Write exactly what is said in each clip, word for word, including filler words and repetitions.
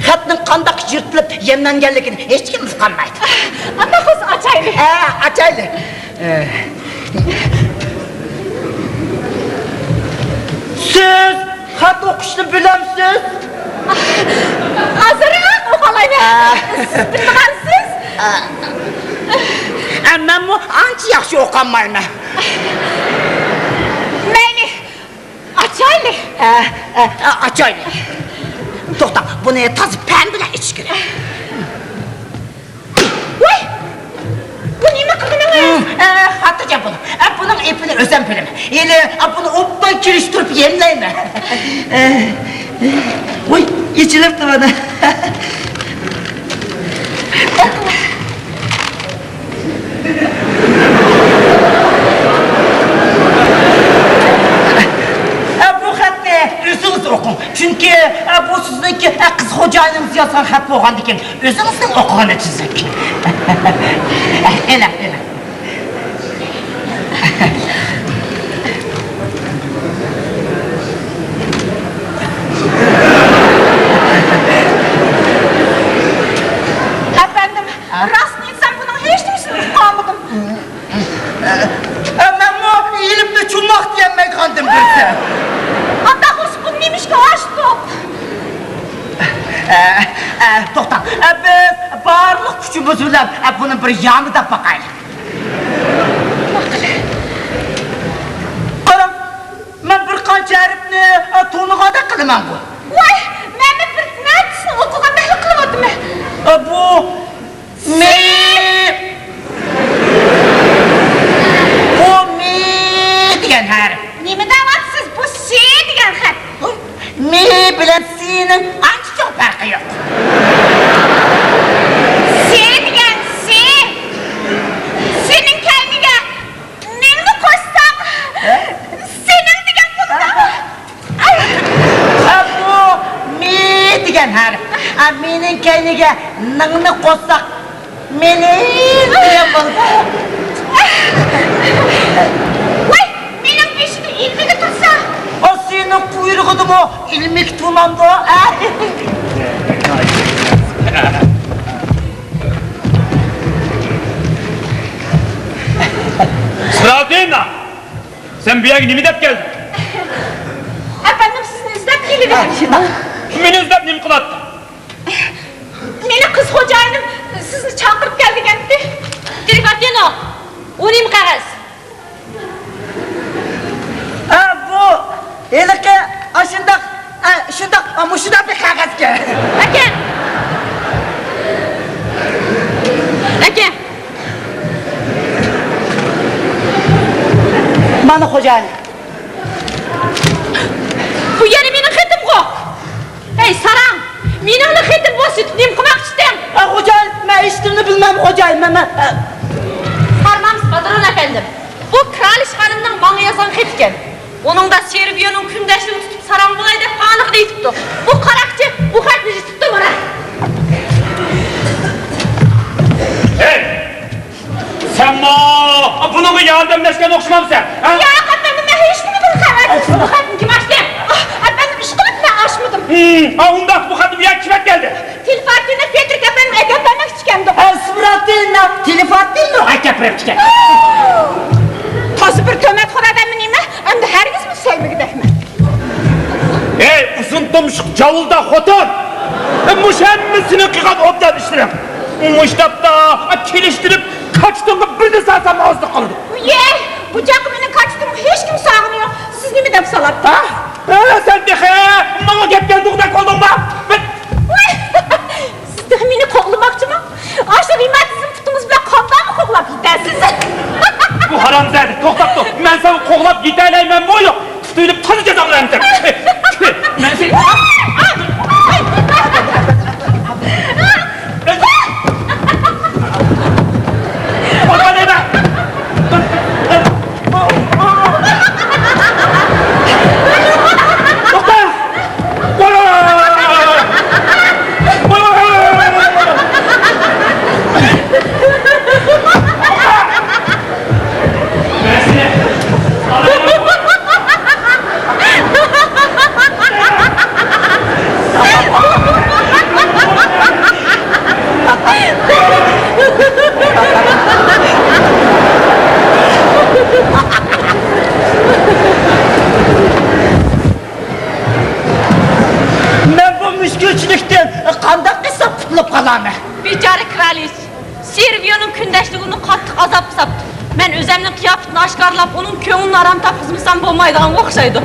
خەتنىڭ قانداق يىرتىلىپ يەملەنگەنلىكىنى ھېچكىم ئۇقالمايدۇ. ئانداق بولسا ئاچايلى. ھە، ئاچايلى. ئە، سىز خەت ئوقۇشنى بىلەمسىز؟ ئازراق ئوقالايمەن. ئە. سىز بىلىدىغانسىز. ئە. ئە، مەنمۇ ئانچە ياخشى ئوقالمايمەن. مەيلى. ئاچايلى. ئە، ئە، ئە، ئاچايلى. توختاڭ، بۇنى تازا پەم بىلەن ئېچىش كېرەك. ۋاي! بۇ نېمە قىلدىڭىز؟ ئە، خاتىرجەم بولۇڭ. ئە، بۇنىڭ ئېپىنى ئۆزۈم بىلىمەن. ھېلى، ئە، بۇنى ئوبدان كېلىشتۈرۈپ يەملەيمەن. ئە، ۋاي، ئېچىلىپتۇ مانا. ئە، بۇ خەتنى ئۆزىڭىز ئوقۇڭ. چۈنكى، ئە، بۇ سىزنىڭكى، ئە، قىز خوجايىنىڭىز يازغان خەت بولغاندىكىن، ئۆزىڭىزنىڭ ئوقۇغىنى تۈزۈك. ئە، ئېلىڭ، ئېلىڭ. ئەپەندىم، ھە؟ راستىنى ئېيتسام، بۇنىڭ ھېچنېمىسىنى ئۇقالمىدىم. ئە، مەنمۇ ئېلىپلا چوماق دېيەلمەي قالدىم بىرسى. ئانداق بولسا، بۇ نېمىشقا ئاشتۇق؟ ئە، ئە، توختاڭ. ئە، بىز بارلىق كۈچىمىز بىلەن، ئە، بۇنى بىر يامىداپ باقايلى. قاراڭ، مەن بىر قانچە ھەرپنى، ئە، تونۇغاندەك قىلىمەنغۇ. ۋاي، مەنمۇ بىر نەچچىسىنى ئوقۇغاندەكلا قىلىۋاتىمەن. ئە، بۇ مى. بۇ مى دېگەن ھەرپ. نېمە دەۋاتىسىز؟ بۇ سى دېگەن خەت. مى بىلەن سىنىڭ ئانچە چوڭ پەرقى يوق. سى دېگەن سى. سىنىڭ كەينىگە نىڭنى قوشساق، ھە؟ سېنىڭ دېگەن بولىدۇ. ھە، بۇ مى دېگەن ھەرپ. ھە، مىنىڭ كەينىگە نىڭنى قوشساق، مېنىڭ دېگەن بولىدۇ. ۋاي، مېنىڭ بېشىمدا ئىلمىكى تۇرسا. ئا، سېنىڭ قۇيرۇقىدىمۇ ئىلمىكى تۇرمامدۇ؟ ھە؟ سىراۋدىنا! سەن بۇ يەرگە نېمە دەپ كەلدىڭ؟ ئەپەندىم، سىزنى ئىزدەپ كېلىۋىدىم. مېنى ئىزدەپ نېمە قىلاتتىڭ؟ مېنى قىز خوجايىنىم سىزنى چاقىرىپ كەل دېگەنتى. تېلېفاتىنو، ئۇ نېمە قەغەز؟ ئە، بۇ ھېلىقى ئاشۇنداق، ئە، شۇنداق، ئە، مۇشۇنداق بىر قەغەزكەن. ئەكە! ئەكە! مانا خوجايىن. بۇ يەنە مېنىڭ خېتىمغۇ؟ ھەي، ساراڭ! مېنىڭلا خېتىم بولسا، نېمە قىلماقچىتىڭ؟ ئە، خوجايىن، مەن ھېچنېمىنى بىلمەيمەن، خوجايىن، مەن، مەن، ئە. ھارمامسىز، پاترون ئەپەندىم. بۇ كىرالىش خانىمنىڭ ماڭا يازغان خېتىكەن. ئۇنىڭدا سېرۋىيونىڭ كۈندەشلىرىنى تۇتۇپ ساراڭ بولاي دەپ خانىغا دېيىپتۇ. بۇ قاراقچى بۇ خەتنى يىتىپتۇ، مانا. ھەي! سەنمۇ بۇنىڭغا ياردەملەشكەن ئوخشىمامسەن، ھە؟ ياق، ئەپەندىم، مەن ھېچنېمىدىن خەۋەرسىز. بۇ خەتنى كىم ئاچتى؟ ئاھ، ئەپەندىم، ئىشقىلىپ مەن ئاچمىدىم. ھىم، ئا، ئۇنداق بۇ خەتنى بۇ يەرگە كىم ئەكەلدى؟ تېلېفاتىنو پېترىك ئەپەندىم ئەكەپ بەرمەكچىكەندۇ. ھە، سىمراتىنو تېلېفاتىنو ئەكەپ بېرىپتىكەن. تازا بىر تۆھمەتخور ئادەممۇ نېمە؟ ئەمدى ھەرگىزمۇ سۆيمىگۈدەكمەن. ھەي، ئۇزۇن تۇمشۇق جاۋۇلدا خوتۇن! مۇشۇ ھەممە سېنىڭ قىلغان ئوبدان ئىشلىرىڭ. مۇشۇ تاپتا كېلىشتۈرۈپ، كاچىتىڭغا بىرنى سالسام ئازلىق قىلىدۇ. يەي، بۇ چاغقا مېنىڭ كاچىتىمغا ھېچكىم سالغىنى يوق. سىز نېمە دەپ سالاتتى؟ ھە؟ ھە، سەن تېخى ماڭا گەپ كەلدۇردەك بولدۇڭما؟ مەن ۋاي! سىز تېخى مېنى قوغلىماقچىمۇ؟ ئاشۇ رېماتىزم پۇتىڭىز بىلەن قانداقمۇ قوغلاپ يېتەسىز؟ بۇ ھارامزادە، توختاپ تۇر. مەن ساڭا قوغلاپ يېتەلەيمەنمۇ يوق؟ تۇتۇۋېلىپ تازا جازالىيمەن سېنى. مەن سېنى. توختا! كۆپچىلىكتىن قانداق قىلسام قۇتۇلۇپ قالارمەن؟ بىچارە كرالىچ، سېرۋىيونىڭ كۈندەشلىكى ئۇنى قاتتىق ئازابقا ساپتۇ. مەن ئۆزەمنىڭ قىياپىتىنى ئاشكارىلاپ، ئۇنىڭ كۆڭلىنى ئارام تاپقۇزمىسام بولمايدىغانغا ئوخشايدۇ.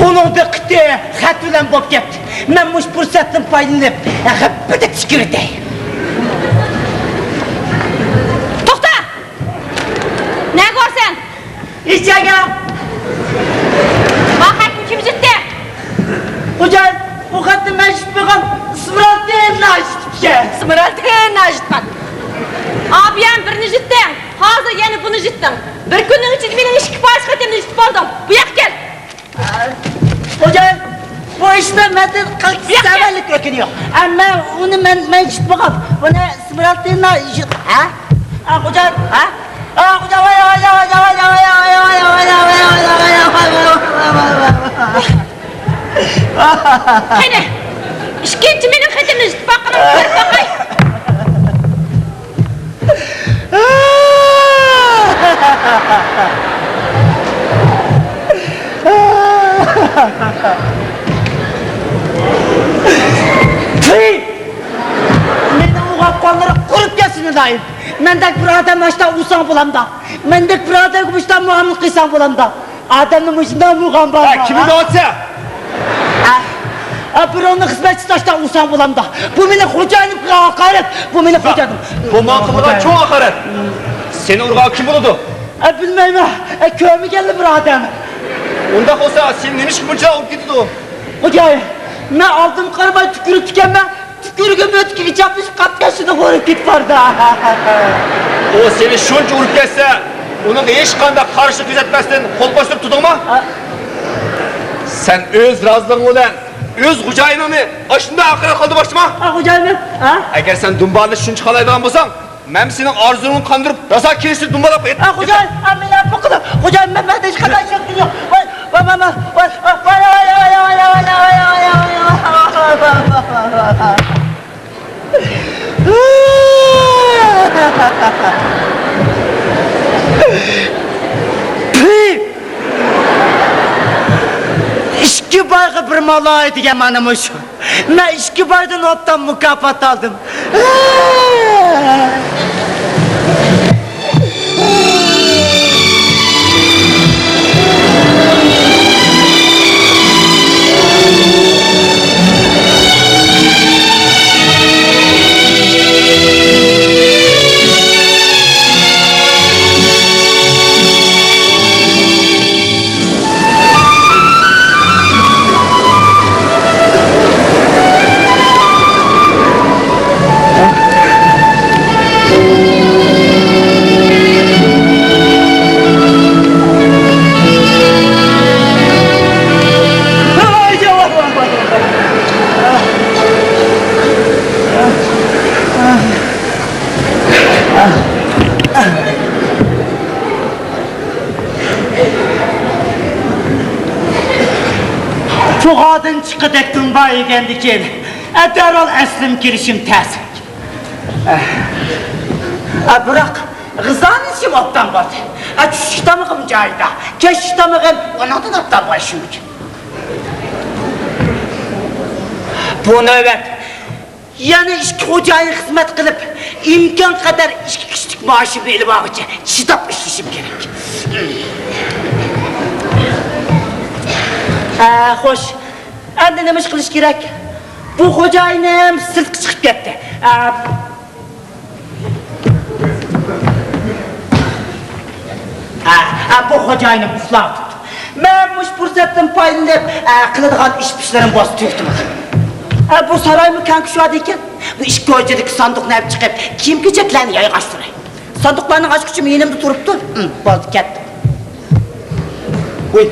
ئۇنىڭ دىققىتى خەت بىلەن بولۇپ كەتتى. مەن مۇشۇ پۇرسەتتىن پايدىلىنىپ، غىپپىدە تۈكۈردەي. توختا! نەگە بارسەن؟ ئىچەرگە. ما خەتنى كىم يىتتى؟ خوجايىن، بۇ خەتنى مەن يىتمىغان، ئىسمىرالدىن يىتىپكەن. ئىسمىرالدىن يىتقان. ئابىيەم بىرنى يىتتىڭ، ھازىر يەنە بۇنى يىتتىڭ. بىر كۈننىڭ ئىچىدە مېنىڭ ئىككى پارچە خېتىمنى يىتىپ بولدۇڭ. بۇ ياققا كەل. خوجايىن، بۇ ئىشتا مەندىن قىلچە سەۋەنلىك ئۆتكىنى يوق. ئەمما ئۇنى مەن، مەن يىتمىغان. بۇنى ئىسمىرالدىن يىت-، ھە؟ ئا، خوجايىن، ھە؟ ئا، خوجايىن، ۋاي، ۋاي. قېنى، ئىككىنچى مېنىڭ خېتىمنى يىتىپ باققىنىڭنى كۆرۈپ باقاي. پۇي! مېنىڭ ئۇرغان قوللىرىم قۇرۇپ كەتسۇن، ئىلاھىم. مەندەك بىر ئادەمنى ئاشتا ئۇرساڭ بولامدا؟ مەندەك بىر ئادەمگە مۇشۇنداق مۇئامىلە قىلساڭ بولامدا؟ ئادەمنى مۇشۇنداق ئۇرغان بارمۇ؟ ھە، كىم ئۇرۇۋاتسا؟ ھە؟ ھە، بىراۋنىڭ خىزمەتچىسىنى ئاشتا ئۇرساڭ بولامدا؟ بۇ مېنىڭ خوجايىنىمغا ھاقارەت، بۇ مېنىڭ خوجايىنىم. بۇ ماڭا قىلغان چوڭ ھاقارەت. سېنى ئۇرغان كىم بولىدۇ؟ ھە، بىلمەيمەن. ھە، كۆرمىگەنلا بىر ئادەم. ئۇنداق بولسا سېنى نېمىشقا بۇنچىلا ئۇرۇپ كېتىدۇ؟ خوجايىن، مەن ئالدىمغا قارىماي تۈكۈرۈپتىكەنمەن. تۈكۈرگەن مۆتىكى ئىجابلىشىپ قاپتۇ، شۇنى ئۇرۇپ كېتىپ باردا. ئۇ سېنى شۇنچە ئۇرۇپ كەتسە، ئۇنىڭغا ھېچقانداق قارشىلىق كۆرسەتمەستىن قول قوشتۇرۇپ تۇردۇڭمۇ؟ ھە؟ سەن ئۆز رازىلىقىڭ بىلەن ئۆز خوجايىنىڭنى ئاشۇنداق ھاقارەت قىلدۇرماقچىمۇ؟ ھە، خوجايىن، ھە؟ ئەگەر سەن دۇمبانى شۇنچە خالايدىغان بولساڭ، مەن سېنىڭ ئارزۇڭنى قاندۇرۇپ، راسا كېلىشنى دۇمبالاپ قوياي. ھە، خوجايىن، ھە، مېنى ئەپۇ قىلىڭ. خوجايىن، مەن، مەندە ھېچقانداق ئىش يوق. ۋاي، ۋاي، ۋاي، ۋاي. پۈ! ئىككى بايغا بىر مالاي دېگەن مانا مۇشۇ. مەن ئىككى بايدىن ئوبدان مۇكاپات ئالدىم. چوغادىن چىققۇدەك دۇمبا يېگەندىكىن، ئە، دەرھال ئەسلىمگە كېلىشىم تەس. ئە، بىراق غىزالىنىشىم ئوبدان بولدى. ئە، چۈشلۈك تامىقىم جايىدا، كەچلىك تامىقىم ئۇنىڭدىن ئوبدان بولۇشى مۇمكىن. بۇ نۆۋەت يەنە ئىككى خوجايىن خىزمەت قىلىپ، ئىمكان قەدەر ئىككى كىشىلىك مائاشىمنى ئېلىۋالغۇچە چىداپ ئىشلىشىم كېرەك. ھە، خوش. ئەمدى نېمە ئىش قىلىش كېرەك؟ بۇ خوجايىنىم سىرتقا چىقىپ كەتتى. ھە، ھە، ھە، بۇ خوجايىنىم ئۇخلاۋاتىدۇ. مەن مۇشۇ پۇرسەتتىن پايدىلىنىپ، ھە، قىلىدىغان ئىش-پىشلىرىم بولسا تۈگىتىمەن. ھە، بۇ سارايمۇ كەڭ كۈچ بار ئىكەن. بۇ ئىككى ھوجىدىكى ساندۇقنى ئەپ چىقىپ، كىيىم-كېچەكلەرنى يايغاچ تۇراي. ساندۇقلارنىڭ ئاچقۇچىمۇ يېنىمدا تۇرۇپتۇ. ھىم، بولدى، كەتتىم. ۋوي،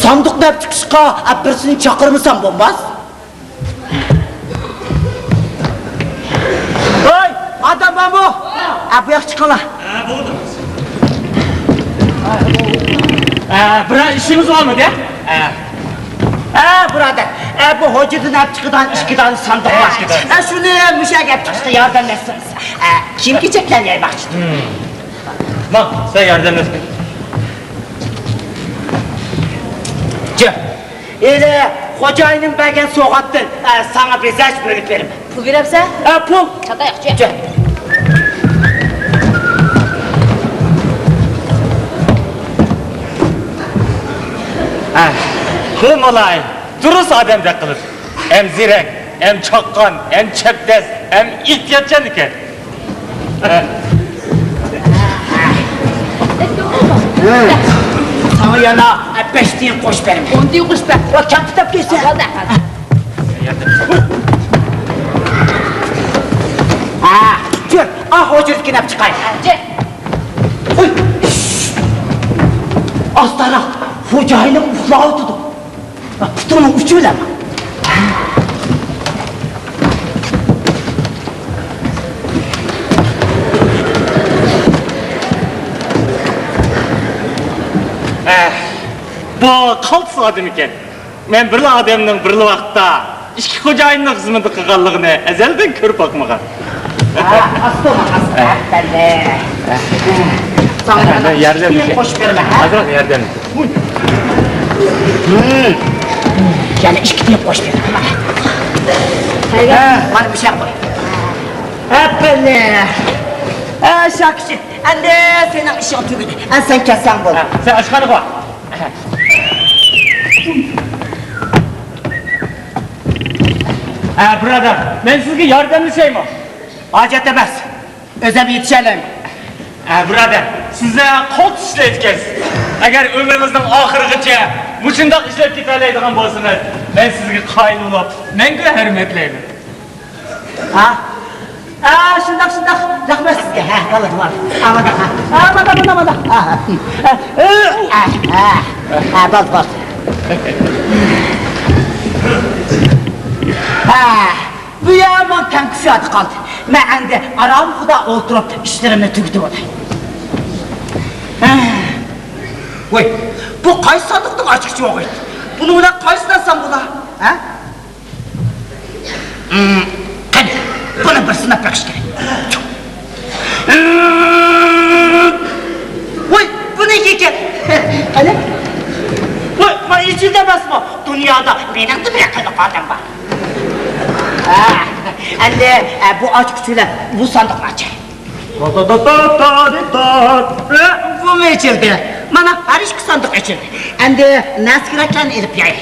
ساندۇقنى ئەپ چىقىشقا، ھە، بىرسىنى چاقىرمىسام بولماس. ھوي، ئادەم بارمۇ؟ ئە، بۇ ياققا چىقىڭلار. ئە، بولدى. ئە، بىرەر ئىشىڭىز بارمىدى؟ ئە. ئە، بۇرادەر، ئە، بۇ ھوجىدىن ئەپ چىقىدىغان ئىككى دانە ساندۇق بار. ئە، شۇنى مۇشۇ يەرگە ئەپ چىقىشقا ياردەملەشسىڭىز. ئە، كىيىم-كېچەكلەرنى يايماقچى. ماڭ، سەن ياردەملەشكىن. جا. ئېلى. خوجايىنىم بەرگەن سوۋغاتتىن، ئە، ساڭا بېزەش بۆلۈپ بېرىمەن. پۇل بېرەمسەن؟ ئە، پۇل. چاتاياقچى. ئە، بۇ مۇلايىم، دۇرۇس ئادەمدەك قىلىپ. ھەم زېرەك، ھەم چاققان، ھەم چەبدەس، ھەم ئېھتىياتچان ئىكەن. ساڭا يەنە بەش تىيىن قوشۇپ بېرىمەن. ئون تىيىن قوشۇپ بەر. ۋە كەپتەپ كەتسە. ھە، جۈر، ئا، ھۇجرىدىكىنى ئەپ چىقاي. ھە، جۈر. ئۇي. ئاستاراق، خوجايىنىم ئۇخلاۋاتىدۇ. پۇتۇڭنىڭ ئۇچى بىلەن. ئەھ، بۇ قالتىس ئادەم ئىكەن. مەن بىرلا ئادەمنىڭ بىرلا ۋاقىتتا ئىككى خوجايىننىڭ خىزمىتى قىلغانلىقىنى ئەزەلدىن كۆرۈپ باقمىغان. ھە، ئاستىغا، ئاستىغا، ئەپەندى. ساڭا ياردەم قوشۇپ بېرىمەن، ھە؟ ئازراق ياردەم. يەنە ئىككى تىيىن قوشۇپ بېرىمەن. ھە، مانا مۇشۇ يەرگە قوي. ئەپەندى. ھە، شاكىچى. ئەمدى سېنىڭ ئىشىڭ تۈگىدى. ئەمدى سەن كەتسەڭ بولدى. ھە، سەن ئاشخانىغا بار. ھە، بۇرادەر، مەن سىزگە ياردەملىشەيمۇ؟ ھاجەت ئەمەس. ئۆزۈم يېتىشەلەيمەن. ھە، بۇرادەر، سىزنى قالتىس ئىشلەيدىكەنسىز. ئەگەر ئۆمرىڭىزنىڭ ئاخىرىغىچە مۇشۇنداق ئىشلەپ كېتەلەيدىغان بولسىڭىز، مەن سىزگە قايىل بولۇپ، مەڭگۈ ھۆرمەتلەيمەن. ھە؟ ھە، شۇنداق، شۇنداق. رەھمەت سىزگە. ھە، بولدى، بولدى. ھە، مانا، ھە. ھە، مانا، مانا، مانا. ھە، ھە. ھە، ھە. ھە، ھە، بولدى، بولدى. ھە، بۇ يەر ماڭا تەڭ چۈشۈپ قالدى. مەن ئەمدى ئارام خۇدا ئولتۇرۇپ ئىشلىرىمنى تۈگىتىۋالاي. ھە. ۋاي، بۇ قايسى ساندۇقنىڭ ئاچقۇچى بولغىيدى؟ بۇنىڭ بىلەن قايسىنى ئاچسام بولا؟ ھە؟ قېنى، بۇنى بىر سىناپ بېقىش كېرەك. ۋاي، بۇ نېمە ئىكەن؟ قېنى؟ ۋاي، مانا ئېچىلدى ئەمەسمۇ؟ دۇنيادا مېنىڭدىنمۇ ئەقىللىق ئادەم بار. ھە، ئەمدى، ئە، بۇ ئاچقۇچ بىلەن بۇ ساندۇقنى ئاچاي. ھە، بۇمۇ ئېچىلدى. مانا، ھەر ئىككى ساندۇق ئېچىلدى. ئەمدى نەرسە-كېرەكلەرنى ئېلىپ بېرەي.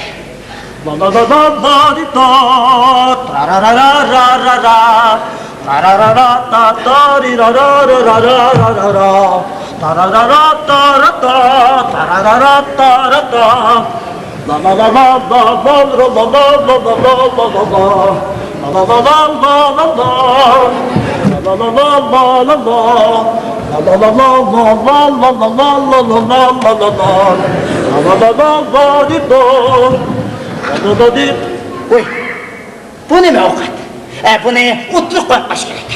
ۋوي، بۇ نېمە ئوقەت؟ ئە، بۇنى ئوتتۇرىغا قويۇپ قويۇش كېرەك.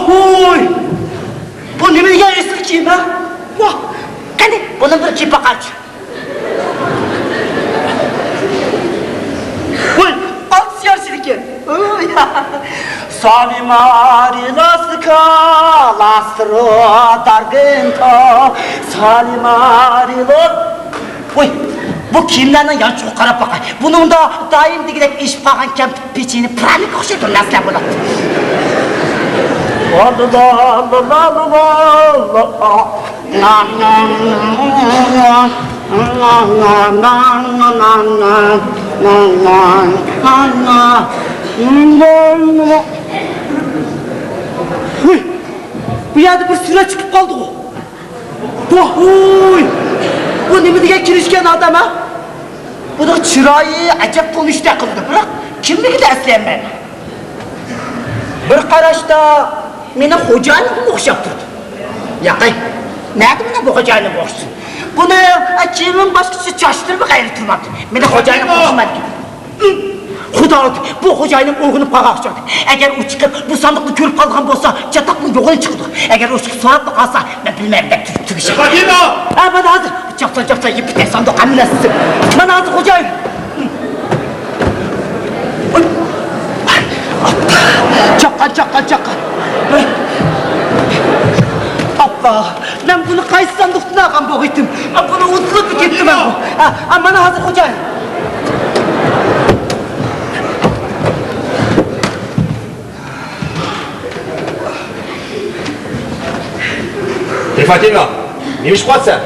ۋوي! بۇ نېمە دېگەن ئېسىل كىيىم، ھە؟ ۋاھ! قېنى، بۇنى بىر كىيىپ باقايچۇ. ۋوي، ئالتە ياشىدىكەن. ئوي. سالىمارىلاسكا، لاسترو دارگېنتو، سالىمارىلو. ۋوي، بۇ كىيىملەرنىڭ يانچۇقىغا قاراپ باقاي. بۇنىڭدا دائىم دېگۈدەك ئېشىپ قالغان كەمپۈت، پېچىنە، پىرانىكقا ئوخشايدۇ نەرسىلەر بولاتتى. ھۇي، بۇ يەردە بىر سۈرەت چىقىپ قالدىغۇ. ۋاھۇي! بۇ نېمە دېگەن كىرىشكەن ئادەم، ھە؟ بۇنىڭ چىرايى ئەجەب تونۇشتەك قىلىدۇ، بىراق كىملىكىنى ئەسلىيەلمەيمەن. بىر قاراشتا مېنىڭ خوجايىنىمغا ئوخشاپ تۇرىدۇ. ياقەي، نەدە مېنىڭ بۇ خوجايىنىمغا ئوخشىسۇن؟ بۇنىڭ، ئە، كىيىمىمۇ باشقىچە، چاچلىرىمۇ غەيرىي تۇرمامدۇ. مېنىڭ خوجايىنىمغا ئوخشىمايدىكەن. خۇدا، بۇ خوجايىنىم ئويغىنىپ قالغان ئوخشايدۇ. ئەگەر ئۇ چىقىپ، بۇ ساندۇقنى كۆرۈپ قالىدىغان بولسا، چاتاقنىڭ يوغىنى چىقىدۇ. ئەگەر ئۇ چىقىپ سوراپلا قالسا، مەن بىلمەيمەن دەپ تۇرۇپ تۈگىشى. ھە، مانا ھازىر. چاقسان، چاقسان، يىپتە ساندۇق ھەممە نەرسىسى. مانا ھازىر خوجايىن. چاققان، چاققان، چاققان. ئاھ، مەن بۇنى قايسى ساندۇقتىن ئالغان بولغىيتىم؟ ئا، بۇنى ئۇنتۇلۇپلا كەتتىم مەن بۇ. ئا، ئا، مانا ھازىر خوجايىن. ترىفاتىنو، نېمە ئىش قىلىۋاتىسەن؟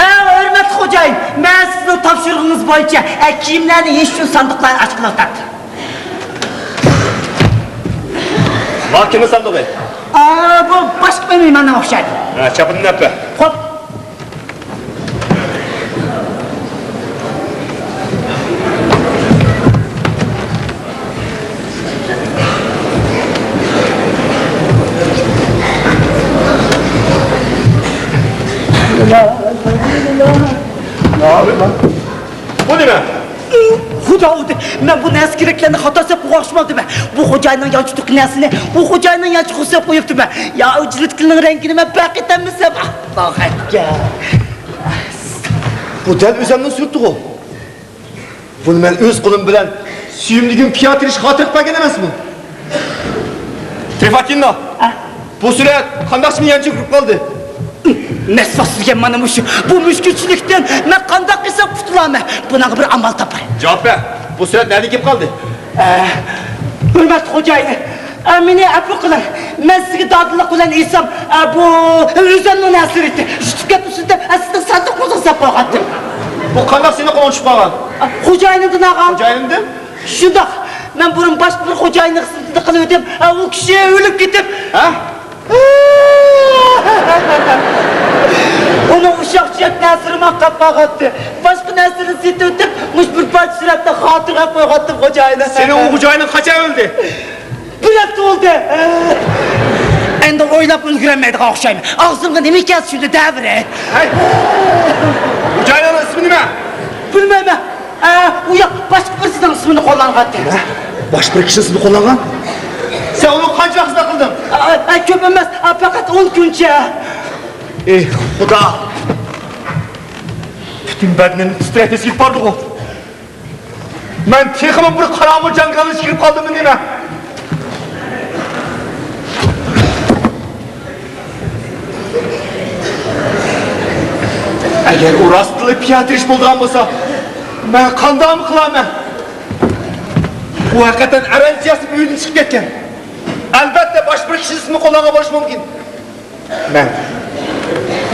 ئا، ھۆرمەتلىك خوجايىن، مەن سىزنىڭ تاپشۇرۇقىڭىز بويىچە، ئا، كىيىملەرنى يېيىش ئۈچۈن ساندۇقلارنى ئاچقىلى ئولتۇردۇم. ما كىمنىڭ ساندۇقى؟ ئا، بۇ باشقا بىر مېھماننىڭ ئوخشايدۇ. ھە، چاپىنىنى ئەپ بەر. خوپ. بۇ نېمە؟ خۇدا ئۇردى، مەن بۇ نەرسە كېرەكلەرنى خاتا سېلىپ قويغان ئوخشىمامدىمەن؟ بۇ خوجايىننىڭ يانچۇقىدىكى نەرسىنى بۇ خوجايىننىڭ يانچۇقىغا سېلىپ قويۇپتىمەن. يا، ئۇ جىلىتكىنىڭ رەڭگىنى مەن پەرق ئېتەلمىسەم، ئاھ، ئاخىرەتكە. بۇ دەل ئۆزۈمنىڭ سۈرىتىغۇ. بۇنى مەن ئۆز قولۇم بىلەن سۆيۈملۈكۈم پىياتىرىچ خاتىرە قىلىپ بەرگەن ئەمەسمۇ؟ ترىفاتىنو، ئە؟ بۇ سۈرەت قانداق سېنىڭ يانچۇقىغا كىرىپ قالدى؟ نەسۋاس دېگەن مانا مۇشۇ. بۇ مۈشكۈلچىلىكتىن مەن قانداق قىلسام قۇتۇلامەن؟ بۇنىڭغا بىر ئامال تاپاي. جاۋاب بەر. بۇ سۈرەت نەدىن كېلىپ قالدى؟ ئە، ھۆرمەتلىك خوجايىن، ئە، مېنى ئەپۇ قىلىڭ. مەن سىزگە دادىللىق بىلەن ئېيتسام، ئە، بۇ ئۆزۈمنىڭ نەرسىلىرى ئىدى. يۇتۇپ كەتمىسۇن دەپ، ئە، سىزنىڭ ساندۇقىڭىزغا سېلىپ قويغانتىم. بۇ قانداق سېنىڭ قولۇڭغا چۈشۈپ قالغان؟ ئە، خوجايىنىمدىن ئالغان. خوجايىنىمدىن؟ شۇنداق. مەن بۇرۇن باشقا بىر خوجايىننىڭ خىزمىتىنى قىلىۋېتىپ، ئە، ئۇ كىشى ئۆلۈپ كېتىپ. ھە؟ ئۇنىڭ ئۇششاق-چۈششەك نەرسىلىرى ماڭا قاپ قالغانتى. باشقا نەرسىلىرىنى سېتىۋېتىپ، مۇشۇ بىر پارچە سۈرەتنى خاتىرە قىلىپ قويغانتىم خوجايىنى. سېنىڭ ئۇ خوجايىنىڭ قاچان ئۆلدى؟ بىر ھەپتە بولدى. ئەمدى ئويلاپ ئۈلگۈرەلمەيدىغان ئوخشايمەن. ئاغزىمغا نېمە كەلسە شۇنى دەۋېرەي. ھەي! خوجايىنىڭ ئىسمى نېمە؟ بىلمەيمەن. ئە، ئۇ ياق باشقا بىرسىنىڭ ئىسمىنى قوللانغانتى. نە؟ باشقا بىر كىشىنىڭ ئىسمىنى قوللانغان؟ سەن ئۇنىڭغا قانچە ۋاقىت خىزمەت قىلدىڭ؟ ئە، ئە، كۆپ ئەمەس، ئە، پەقەت ئون كۈنچە. ئېي، خۇدا! پۈتۈن بەدىنىمنى تىترەك تېشىپ بارىدىغۇ. مەن تېخىمۇ بىر قاراڭغۇ جاڭگالنىڭ ئىچىگە كىرىپ قالدىممۇ نېمە؟ ئەگەر ئۇ راستتىنلا پىياتىرىچ بولىدىغان بولسا، مەن قانداقمۇ قىلارمەن؟ ئۇ ھەقىقەتەن ئەرەنچە ياسىنىپ ئۆيدىن چىقىپ كەتكەن. ئەلۋەتتە، باشقا بىر كىشىنىڭ ئىسمىنى قوللانغان بولۇشى مۇمكىن. مەن،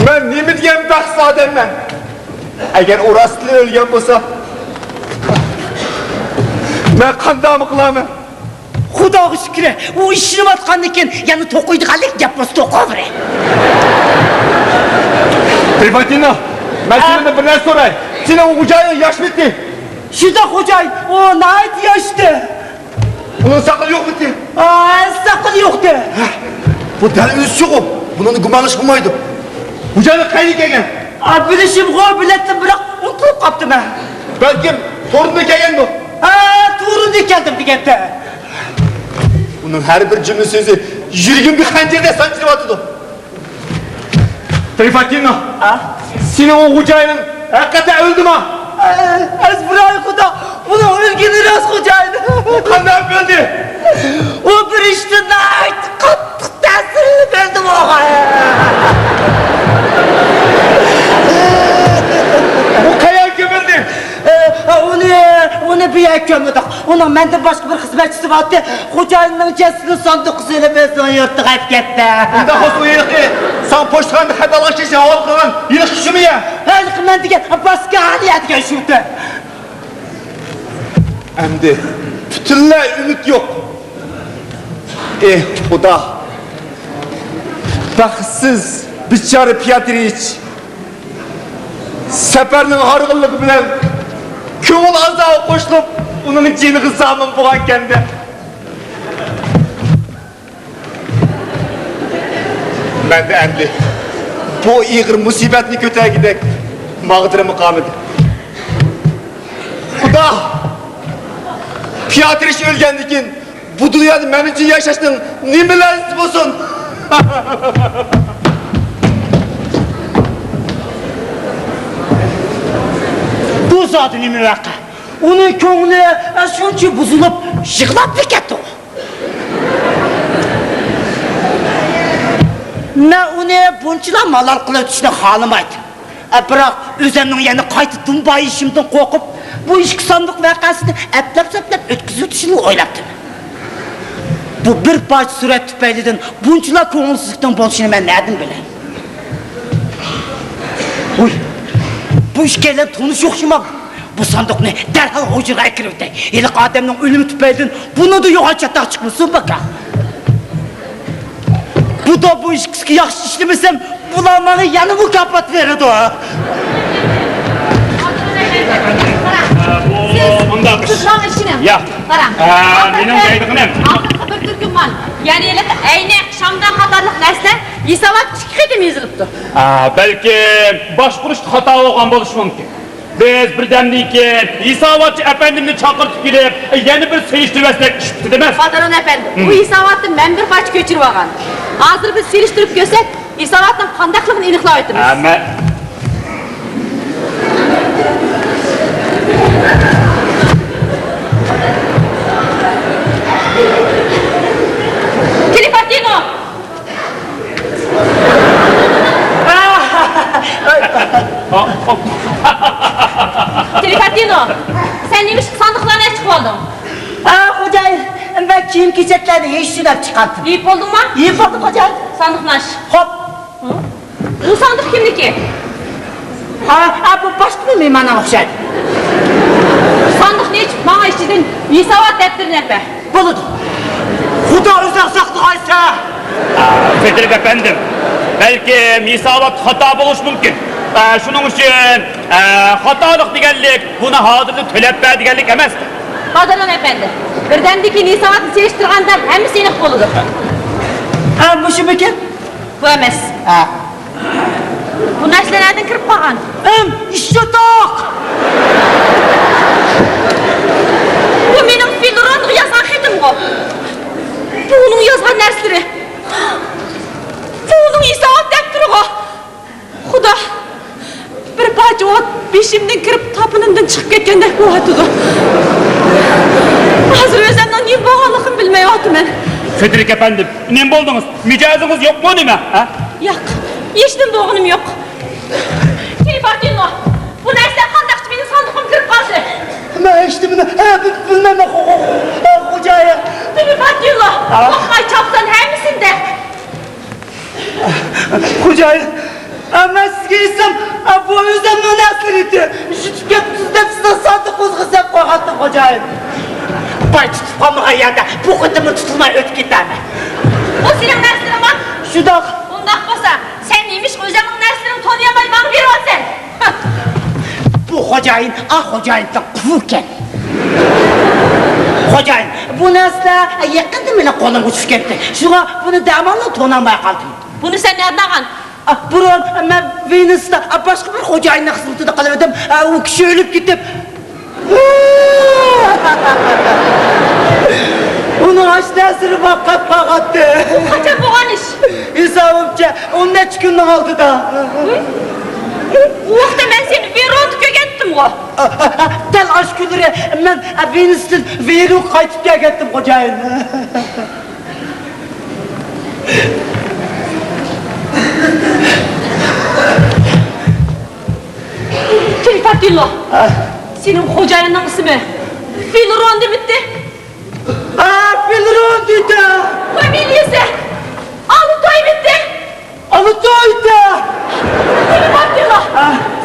مەن نېمە دېگەن بەختسىز ئادەممەن؟ ئەگەر ئۇ راستتىنلا ئۆلگەن بولسا، مەن قانداقمۇ قىلارمەن؟ خۇداغا شۈكرى، ئۇ ئىشىنىۋاتقاندىكىن يەنە توقۇيدىغانلىك گەپ بولسا توقۇۋېرەي. ترىفاتىنو، مەن ھە؟ سېنىڭدىن بىر نەرسە سوراي. سېنىڭ ئۇ خوجايىنىڭ ياشمىتى؟ شۇنداق خوجايىن، ئۇ ناھايىتى ياشتى. ئۇنىڭ ساقىلى يوقمىتى؟ ئا، ساقىلى يوقتى. ھە، بۇ دەل ئۆزىچۇغۇ. بۇنىڭدا گۇمانلىشىش بولمايدۇ. خوجايىن قەيەردىن كەلگەن؟ ئا، بىلىشىمغۇ، بىلەتتىم، بىراق ئۇنتۇلۇپ قاپتىمەن. بەلكىم توردىن كەلگەندۇ؟ ھە، توردىن كەلدىم دېگەنتى. ئۇنىڭ ھەر بىر جۈملە سۆزى يۈرىكىمگە خەنجەردەك سانجىلىۋاتىدۇ. ترىفاتىنو، ھە؟ سېنىڭ ئۇ خوجايىنىڭ ھەقىقەتەن ئۆلدىما؟ ئە، ئەزبىراي خۇدا، ئۇنىڭ ئۆلگىنى راست خوجايىن. قانداق ئۆلدى؟ ئۇ بىر ئىشتىن ناھايىتى قاتتىق تەسىرلىنىپ ئۆلدى بولغاي. ئۇ قەيەرگە كۆمۈلدى؟ ئە، ئۇنى، ئۇنى بۇ يەرگە كۆممىدۇق. ئۇنىڭ مەندىن باشقا بىر خىزمەتچىسى بارتى. خوجايىننىڭ جەسىتىنى ساندۇققا سېلىپ ئۆزىنىڭ يۇرتىغا ئېلىپ كەتتى. ئۇنداق بولسا ئۇ ھېلىقى ساڭا پوچتىخانىدا خەت ئالغاچ ھاۋالە قىلغان ھېلىقى شۇمۇ يا؟ ھېلىقى مەن دېگەن باسكالىيا دېگەن شۇتى. ئەمدى پۈتۈنلەي ئۈمىد يوق. ئېھ، خۇدا! بەختسىز، بىچارە پياترىچ سەپەرنىڭ ھارغىنلىقى بىلەن كۆڭۈل ئازابى قوشۇلۇپ، ئۇنىڭ جېنىغا زامىن بولغانىكەن-دە. مەندە ئەمدى بۇ ئېغىر مۇسىبەتنى كۆتەرگۈدەك ماغدۇرۇممۇ قالمىدى. خۇدا! پياترىچ ئۆلگەندىن كېيىن بۇ دۇنيادا مەن ئۈچۈن ياشاشنىڭ نېمە لەززىتى بولسۇن؟ بۇ زادى نېمە ۋەقە؟ ئۇنىڭ كۆڭلى شۇنچە بۇزۇلۇپ، يىغلاپلا كەتتىغۇ. مەن ئۇنى بۇنچىلا مالال قىلىۋېتىشنى خالىمايتتىم. ئە، بىراق ئۆزۈمنىڭ يەنە قايتا دۇمبايىشىمدىن قورقۇپ، بۇ ئىككى ساندۇق ۋەقەسىنى ئەپلەپ-سەپلەپ ئۆتكۈزۈۋېتىشنىمۇ ئويلاپتىمەن. بۇ بىر پارچە سۈرەت تۈپەيلىدىن بۇنچىلا كۆڭۈلسىزلىكنىڭ بولۇشىنى مەن نەدىن بىلەي؟ ۋۇي، بۇ ئىككىيلەن تونۇش ئوخشىمامدۇ؟ بۇ ساندۇقنى دەرھال ھۇجرىغا ئەكىرىۋېتەي. ھېلىقى ئادەمنىڭ ئۆلۈمى تۈپەيلىدىن بۇنىڭدا يوغان چاتاق چىقمىسۇن، باكا. بۇدا بۇ ئىككىسىگە ياخشى ئىشلىمىسەم، بۇلار ماڭا يەنە مۇكاپات بېرىدۇ. بۇ مۇنداق ئىش. سىز ماڭا ئىشىنىڭ. ياق. قاراڭ. ئە، مېنىڭ دەيدىغىنىم. ئاخىرقى بىر تۈركۈم مال، يەنى ھېلىقى ئەينەك، شامدان قاتارلىق نەرسىلەر ھېسابات ئىككى قېتىم يېزىلىپتۇ. ئە، بەلكىم باشقۇرۇشتا خاتا بولغان بولۇشى مۇمكىن. بىز بىردەمدىن كېيىن ھېساباتچى ئەپەندىمنى چاقىرتىپ كېلىپ، يەنە بىر سېلىشتۇرۇۋەتسەك ئىش پۈتىدىمەس. باتۇرۇن ئەپەندى، بۇ ھېساباتنى مەن بىر پارچە كۆچۈرۈۋالغان. ھازىر بىز سېلىشتۇرۇپ كۆرسەك، ھېساباتنىڭ قانداقلىقىنى ئېنىقلاۋېتىمىز. ھە، مەن تېلېپاتىنو! تېلېپاتىنو، سەن نېمىشقا ساندۇقلارنى ئېچىپ قويدۇڭ؟ ئا، خوجايىن، مەن كىيىم-كېچەكلەرنى يېيىش ئۈچۈن ئەپ چىقاتتىم. يېيىپ بولدۇڭمۇ؟ يېيىپ بولدۇم، خوجايىن. ساندۇقنى ئاچ. خوپ. بۇ ساندۇق كىمنىكى؟ ھا، ھا، بۇ باشقا بىر مېھمانغا ئوخشايدۇ. ساندۇقنى ئېچىپ، ماڭا ئىچىدىن ھېسابات دەپتىرىنى ئەپەر. بولىدۇ. خۇدا ئۆزى ساقلىغايسا. ئا، فېدرىك ئەپەندىم، بەلكىم ھېسابات خاتا بولۇشى مۇمكىن. ئا، شۇنىڭ ئۈچۈن، ئا، خاتالىق دېگەنلىك بۇنى ھازىرلا تۆلەپ بەر دېگەنلىك ئەمەس. باتۇرۇن ئەپەندى، بىردەمدىن كېيىن ھېساباتنى سېلىشتۇرغاندا ھەممىسى ئېنىق بولىدۇ. ھە، مۇشۇمىكىن؟ بۇ ئەمەس. ھە. بۇ نەرسىلەر نەدىن كىرىپ قالغان؟ ئىم، ئىششوتۇق! بۇ مېنىڭ فىلرونغا يازغان خېتىمغۇ. بۇ ئۇنىڭ يازغان نەرسىلىرى. بۇ ئۇنىڭ ھېسابات دەپتىرىغۇ. خۇدا، بىر پارچە ئوت بېشىمدىن كىرىپ، تاپىنىمدىن چىقىپ كەتكەندەك بولۇۋاتىدۇ. ھازىر ئۆزۈمنىڭ نېمە بولغانلىقىنى بىلمەيۋاتىمەن. فېدرىك ئەپەندىم، نېمە بولدىڭىز؟ مىجەزىڭىز يوقمۇ نېمە؟ ھە؟ ياق، ھېچنېمە بولغىنىم يوق. تېلېپاتىنو، بۇ نەرسىلەر قانداقچە مېنىڭ ساندۇقۇمغا كىرىپ قالدى؟ مەن ھېچنېمىنى، ھە، بىل-، بىلمەيمەن، خو-، خو-، خو-، خوجايىن. تېلېپاتىنو، ھە؟ قورقماي چاپسان ھەممىسىنى دە. خوجايىن، ئە، مەن سىزگە ئېيتسام، ئە، بۇ ئۆزۈمنىڭ نەرسىلىرى ئىدى. يۈتۈپ كەتتىڭىز دەپ سىزنىڭ ساندۇقىڭىزغا سېلىپ قويغانتىم، خوجايىن. باي تۇتۇپ قالمىغان يەردە بۇ قېتىممۇ تۇتۇلماي ئۆتۈپ كېتەرمەن. بۇ سېنىڭ نەرسىلىرىڭما؟ شۇنداق. ئۇنداق بولسا، سەن نېمىشقا ئۆزۈڭنىڭ نەرسىلىرىڭنى تونۇيالماي ماڭا بېرىۋاتىسەن؟ بۇ خوجايىن، ئا، خوجايىننىڭ قۇۋى ئىكەن. خوجايىن، بۇ نەرسىلەر يېقىندا مېنىڭ قولۇمغا چۈشۈپ كەتتى. شۇڭا بۇنى دەماللا تونالماي قالدىم. بۇنى سەن نەدىن ئالغان؟ ئا، بۇرۇن مەن ۋېنىستا، ئا، باشقا بىر خوجايىننىڭ خىزمىتىدە قىلىۋىدىم. ئا، ئۇ كىشى ئۆلۈپ كېتىپ، ئۇنىڭ ئاشۇ تەسىرى باققاپ قالغانتى. بۇ قاچان بولغان ئىش؟ ھېسابىمچە، ئون نەچچە كۈننىڭ ئالدىدا. ئۇ ۋاقىتتا مەن سېنى ۋېروندا كۆرگەنتىمغۇ. دەل ئاشۇ كۈنلىرى مەن ۋېنىستىن ۋېرونغا قايتىپ كەلگەنتىم، خوجايىن. تېلېپاتىنو، سېنىڭ خوجايىننىڭ ئىسمى فىلرون دېمىتتى؟ ھە، فىلرون دېدى. فامىلىيىسى ئالتويمىتتى؟ ئالتويدى. تېلېپاتىنو،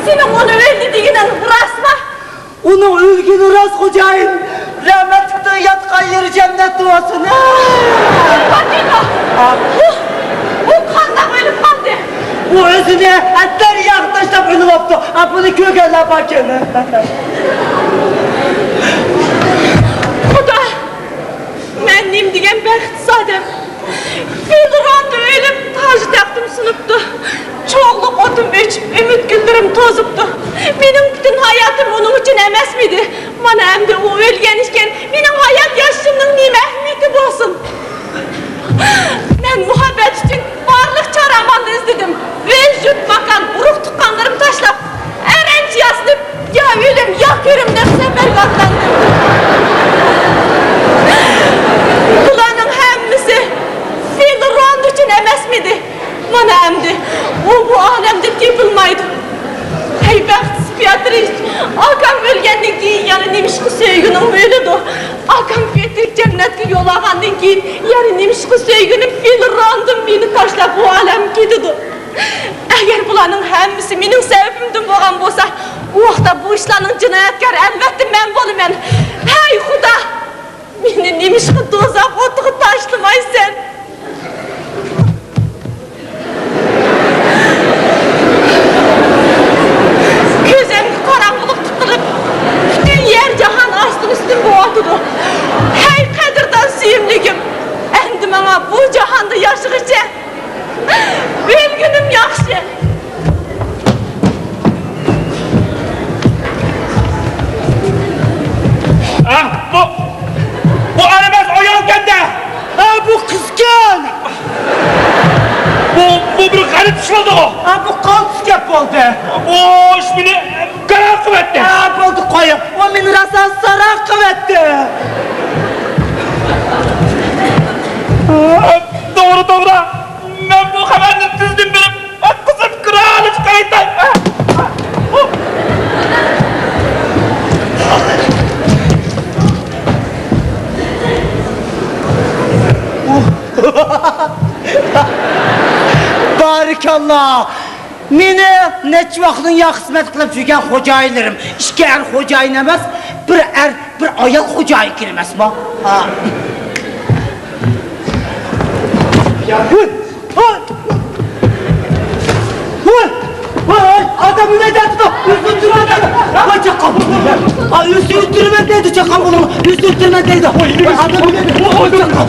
سېنىڭ ئۇنى ئۆلدى دېگىنىڭ راستمۇ؟ ئۇنىڭ ئۆلگىنى راست، خوجايىن. رەھمەتلىكنىڭ ياتقان يېرى جەننەت بولسۇن. فاتىمە! ئۇ، ئۇ قانداق ئۆلۈپ قالدى؟ ئۇ ئۆزىنى دەرياغا تاشلاپ ئۆلۈۋاپتۇ. ئا، بۇنى كۆرگەنلەر باركەن. خۇدا! مەن نېمە دېگەن بەختسىز ئادەم. فىلروندا ئۆلۈپ، تاج تەختىم سۇنۇپتۇ. چوغلۇق ئوتۇم ئۆچۈپ، ئۈمىد گۈللىرىم توزۇپتۇ. مېنىڭ پۈتۈن ھاياتىم ئۇنىڭ ئۈچۈن ئەمەسمىدى؟ مانا ئەمدى ئۇ ئۆلگەن ئىكەن، مېنىڭ ھايات ياشىشىمنىڭ نېمە ئەھمىيىتى بولسۇن؟ مەن مۇھەببەت ئۈچۈن بارلىق چار-ئامالنى ئىزدىدىم. ئۆي-يۇرت، ماكان، ئۇرۇق-تۇغقانلىرىمنى تاشلاپ، ئەرەنچە ياسىنىپ، يا ئۆلۈم، يا كۆرۈم دەپ سەپەرگە ئاتلاندىم. بۇلارنىڭ ھەممىسى فىلرون ئۈچۈن ئەمەسمىدى؟ مانا نېمىشقا سۆيگۈنۈڭ ئۆلىدۇ؟ ئاكام پېتىر جەننەتكە يول ئالغاندىن كېيىن، يەنە نېمىشقا سۆيگۈنۈم فىلراندىم مېنى تاشلاپ بۇ ئالەمگە كېتىدۇ؟ ئەگەر بۇلارنىڭ ھەممىسى مېنىڭ سەۋەبىمدىن بولغان بولسا، ئۇ ۋاقىتتا بۇ ئىشلارنىڭ جىنايەتكارى ئەلۋەتتە مەن بولىمەن. ھەي خۇدا! مېنى نېمىشقا دوزاخ ئوتىغا تاشلىمايسەن؟ كۆزۈمگە قاراڭغۇلۇق تىقىلىپ، پۈتۈن يەر جاھان ئاستىن ئۈستۈن بولۇۋاتىدۇ. ھەي قەدىردان سۆيۈملۈكۈم، ئەمدى ماڭا بۇ جاھاندا ياشىغىچە ئۆلگىنىم ياخشى. ئاھ، بۇ، بۇ ئەر ئەمەس، ئايالكەن-دە! ھە، بۇ قىزكەن! بۇ، بۇ بىر غەلىتە ئىش بولدىغۇ! ھە، بۇ قالتىس گەپ بولدى! ئۇ ئىش مېنى گاراڭ قىلىۋەتتى! ھە، بولدى، قويۇڭ! ئۇ مېنى راسا ساراڭ قىلىۋەتتى! توغرا، توغرا! مەن بۇ خەۋەرنى تېزدىن بېرىپ، قىزىم كىرالىش قايتاي. بارىكاللا! مېنى نەچچە ۋاقىتتىن يار خىزمەت قىلىپ يۈرگەن خوجايىنلىرىم، ئىككى ئەر خوجايىن ئەمەس، بىر ئەر، بىر ئايال خوجايىن ئىكەن ئەمەسمۇ؟ ھا. ھوي! ھوي! ھوي! ھوي! ئادەم نېمە دەيدۇ؟ ئۆزىنى ئۆلتۈرمەن دەيدۇ. ۋاي چاققان! ئا، ئۆزىنى ئۆلتۈرمەن دەيدۇ، چاققان بولۇڭ. ئۆزىنى ئۆلتۈرمەن دەيدۇ. ئادەم نېمە دەيدۇ؟ ۋاي چاققان!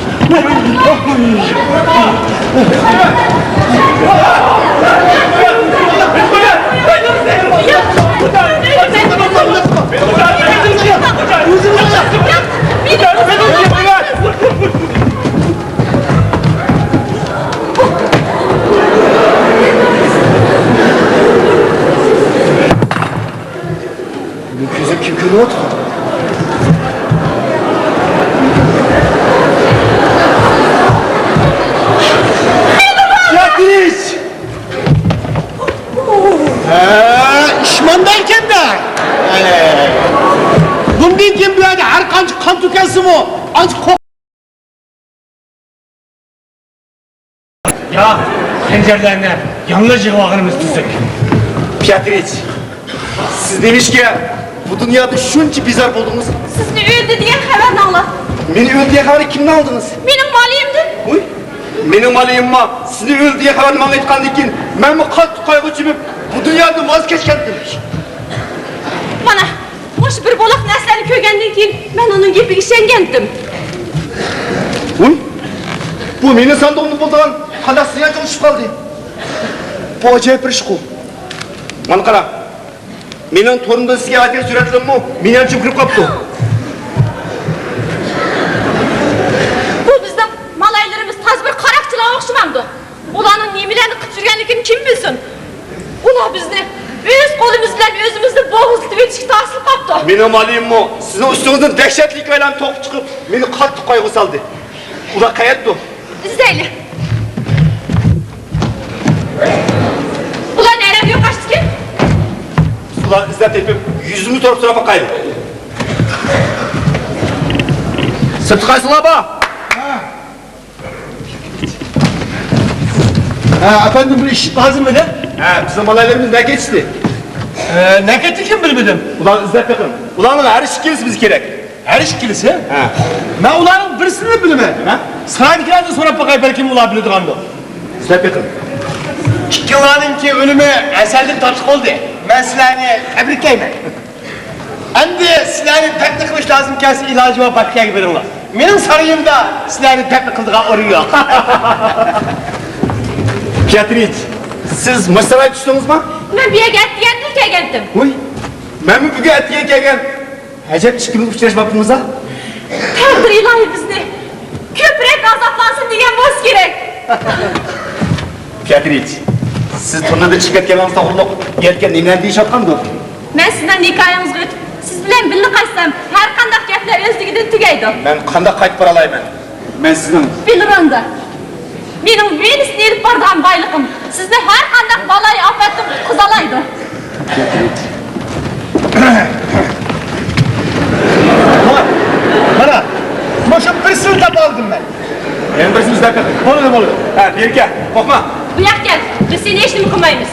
بۇ كۆزۈم كىم كۆرۈۋاتىدۇ؟ ياتىرىش! ھە، ئىش ماندا ئىكەن-دە. بۇندىن كېيىن بۇ يەردە ھەر قانچە قان تۆكۈلسىمۇ، ئانچە قورق- يا، خەنجەرلەرنى يالىڭاچ يىغىۋالغىنىمىز تۈزۈك. پياترىچ، سىز نېمىشقا بۇ دۇنيادا شۇنچە بىزار بولدىڭىز؟ سىزنى ئۆلدى دېگەن خەۋەرنى ئاڭلاپ. مېنى ئۆلدى دېگەن خەۋەرنى كىمدىن ئالدىڭىز؟ مېنىڭ مالىيىمدىن. ۋۇي، مېنىڭ مالىيىممۇ سىزنى ئۆلدى دېگەن خەۋەرنى ماڭا ئېيتقاندىن كېيىن، مەنمۇ قاتتىق قايغۇغا چۆمۈپ، بۇ دۇنيادىن ۋاز كەچكەنتىم. مانا، مۇشۇ بىر بولاق نەرسىلەرنى كۆرگەندىن كېيىن، مەن ئۇنىڭ گېپىگە ئىشەنگەنتىم. ۋۇي، بۇ مېنىڭ ساندۇقۇمدا بولىدىغان قانداق زىيان چوڭ چۈشۈپ قالدى؟ بۇ ئاجايىپ بىر ئىشقۇ. مانا قارا، مېنىڭ تورۇمدىن سىزگە ئەۋەتكەن سۈرەتلىرىممۇ مېنى ھەم چۈمكۈرۈپ قاپتۇ. بۇ بىزنىڭ مالايلىرىمىز تازا بىر قاراقچىلارغا ئوخشىمامدۇ؟ ئۇلارنىڭ نېمىلەرنى قىلىپ يۈرگەنلىكىنى كىم بىلسۇن؟ ئۇلار بىزنى ئۆز قولىمىز بىلەن ئۆزىمىزنى بوغۇزلىتىۋېتىشكە تارتىلىپ قاپتۇ. مېنىڭ مالىيىممۇ سىزنىڭ ئۈستىڭىزدىن دەھشەتلىك ھېكايىلەرنى توقۇپ چىقىپ، مېنى قاتتىق قايغۇغا سالدى. ئۇلار قەيەردۇ؟ ئىزدەيلى. ئۇلار نەرەدە يوقاشتىكىن؟ بىز ئۇلارنى ئىزدەپ تېپىپ، يۈزىمىز تۇرۇپ سوراپ باقايلى. سىرتتا قايسىڭلار بار؟ ھە، ئەپەندىم، بىر ئىش لازىم ئىدى. ھە، بىزنىڭ مالايلىرىمىز نەگە كېتىشتى؟ ھە، نەگە كەتتىكىن بىلمىدىم. ئۇلارنى ئىزدەپ بېقىڭ. ئۇلارنىڭ ھەر ئىككىلىسى بىزگە كېرەك. ھەر ئىككىلىسى؟ ھە. مەن ئۇلارنىڭ بىرسىنى بىلىمەن. نېمە؟ سارايدىكىلەردىن سوراپ باقاي، بەلكىم ئۇلار بىلىدىغاندۇ. ئىزدەپ بېقىڭ. ئىككىلارنىڭكى ئۆلۈمى ئەزەلدىن تاتلىق بولدى. مەن سىلەرنى تەبرىكلەيمەن. ئەمدى سىلەرنى دەپنە قىلىش لازىمكەنسە، ئىلاجى بار باشقا يەرگە بېرىڭلار. مېنىڭ سارىيىمدا سىلەرنى دەپنە قىلىدىغان ئورۇن يوق. پياترىچ، سىز مۇشۇ سارايغا چۈشتىڭىزمۇ؟ مەن بۇ يەرگە ئەتىگەندىلا كەلگەنتىم. ۋۇي، مەنمۇ بۈگۈن ئەتىگەن كەلگەن. ئەجەب ئىككىمىز ئۇچراشماپتىمىز-ھە؟ تەقدىر ئىلاھى بىزنى كۆپرەك ئازابلانسۇن دېگەن بولسا كېرەك. پياترىچ، سىز توننىدىن چىقىپ كەتكەنلىكىڭىز توغرۇلۇق يەركەن نېمىلەرنى دېيىشىۋاتقاندۇ؟ مەن سىزنىڭ نىكاھىڭىزغا ئۆتۈپ، سىز بىلەن بىللە قايتسام، ھەر قانداق گەپلەر ئۆزلۈكىدىن تۈگەيدۇ. مەن قانداق قايتىپ بارالايمەن؟ مەن سىزنىڭ فىلراندا. مېنىڭ ۋېنىسنى ئېلىپ بارىدىغان بايلىقىم سىزنى ھەر قانداق بالايىئاپەتتىن قۇتقۇزالايدۇ. پياترىچ. ھە، بېرى كەل، قورقما. بۇ ياققا كەل، بىز سېنى ھېچنېمە قىلمايمىز.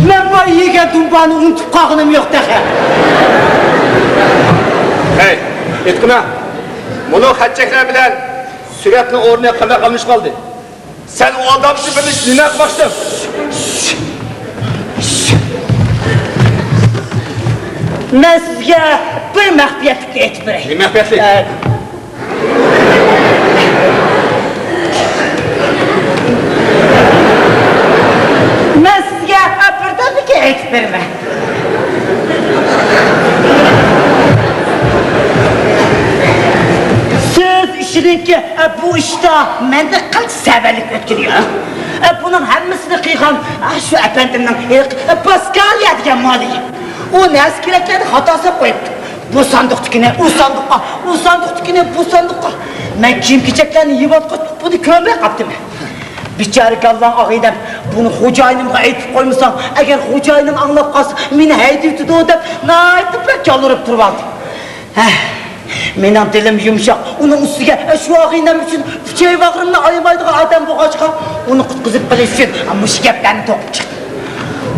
مەن بايا يېگەن دۇمبانى ئۇنتۇپ قالغىنىم يوق تېخى. ھەي، ئېيتقىنا، مۇنۇ خەت چەكلەر بىلەن سۈرەتنىڭ ئورنى قانداق ئالمىشىپ قالدى؟ سەن ئۇ ئالدامچى بىلەن نېمە قىلماقچىدىڭ؟ مەن سىزگە بىر مەخپىيەتلىكنى ئېيتىپ بېرەي. نېمە مەخپىيەتلىك؟ ئە، مەن سىزگە بىردەملىكنى ئېيتىپ بېرىمەن. سىز ئىشىنىڭكى، بۇ ئىشتا مەندىن قىلچە سەۋەنلىك ئۆتكىنى يوق. بۇنىڭ ھەممىسىنى قىلغان شۇ ئەپەندىمنىڭ ھېلىقى پاسكاليا دېگەن مالى. ئۇ نەرسە كېرەكلەرنى خاتا سېلىپ قويۇپتۇ. بۇ ساندۇقتىكىنى ئۇ ساندۇققا، ئۇ ساندۇقتىكىنى بۇ ساندۇققا. مەن كىيىم-كېچەكلەرنى يېيىۋاتقۇچ بۇنى كۆرمەي قاپتىمەن. بىچارە گاللاڭ ئاغىنەم، بۇنى خوجايىنىمغا ئېيتىپ قويمىساڭ، ئەگەر خوجايىنىم ئاڭلاپ قالسا، مېنى ھەيدىۋېتىدۇ دەپ ناھايىتى بەك يالۋۇرۇپ تۇرۇۋالدى. ھە، مېنىڭ دىلىم يۇمشاق، ئۇنىڭ ئۈستىگە شۇ ئاغىنەم ئۈچۈن ئۈچەي باغرىمنى ئايىمايدىغان ئادەم بولغاچقا، ئۇنى قۇتقۇزۇپ قېلىش ئۈچۈن مۇشۇ گەپلەرنى توقۇپ چىقتىم.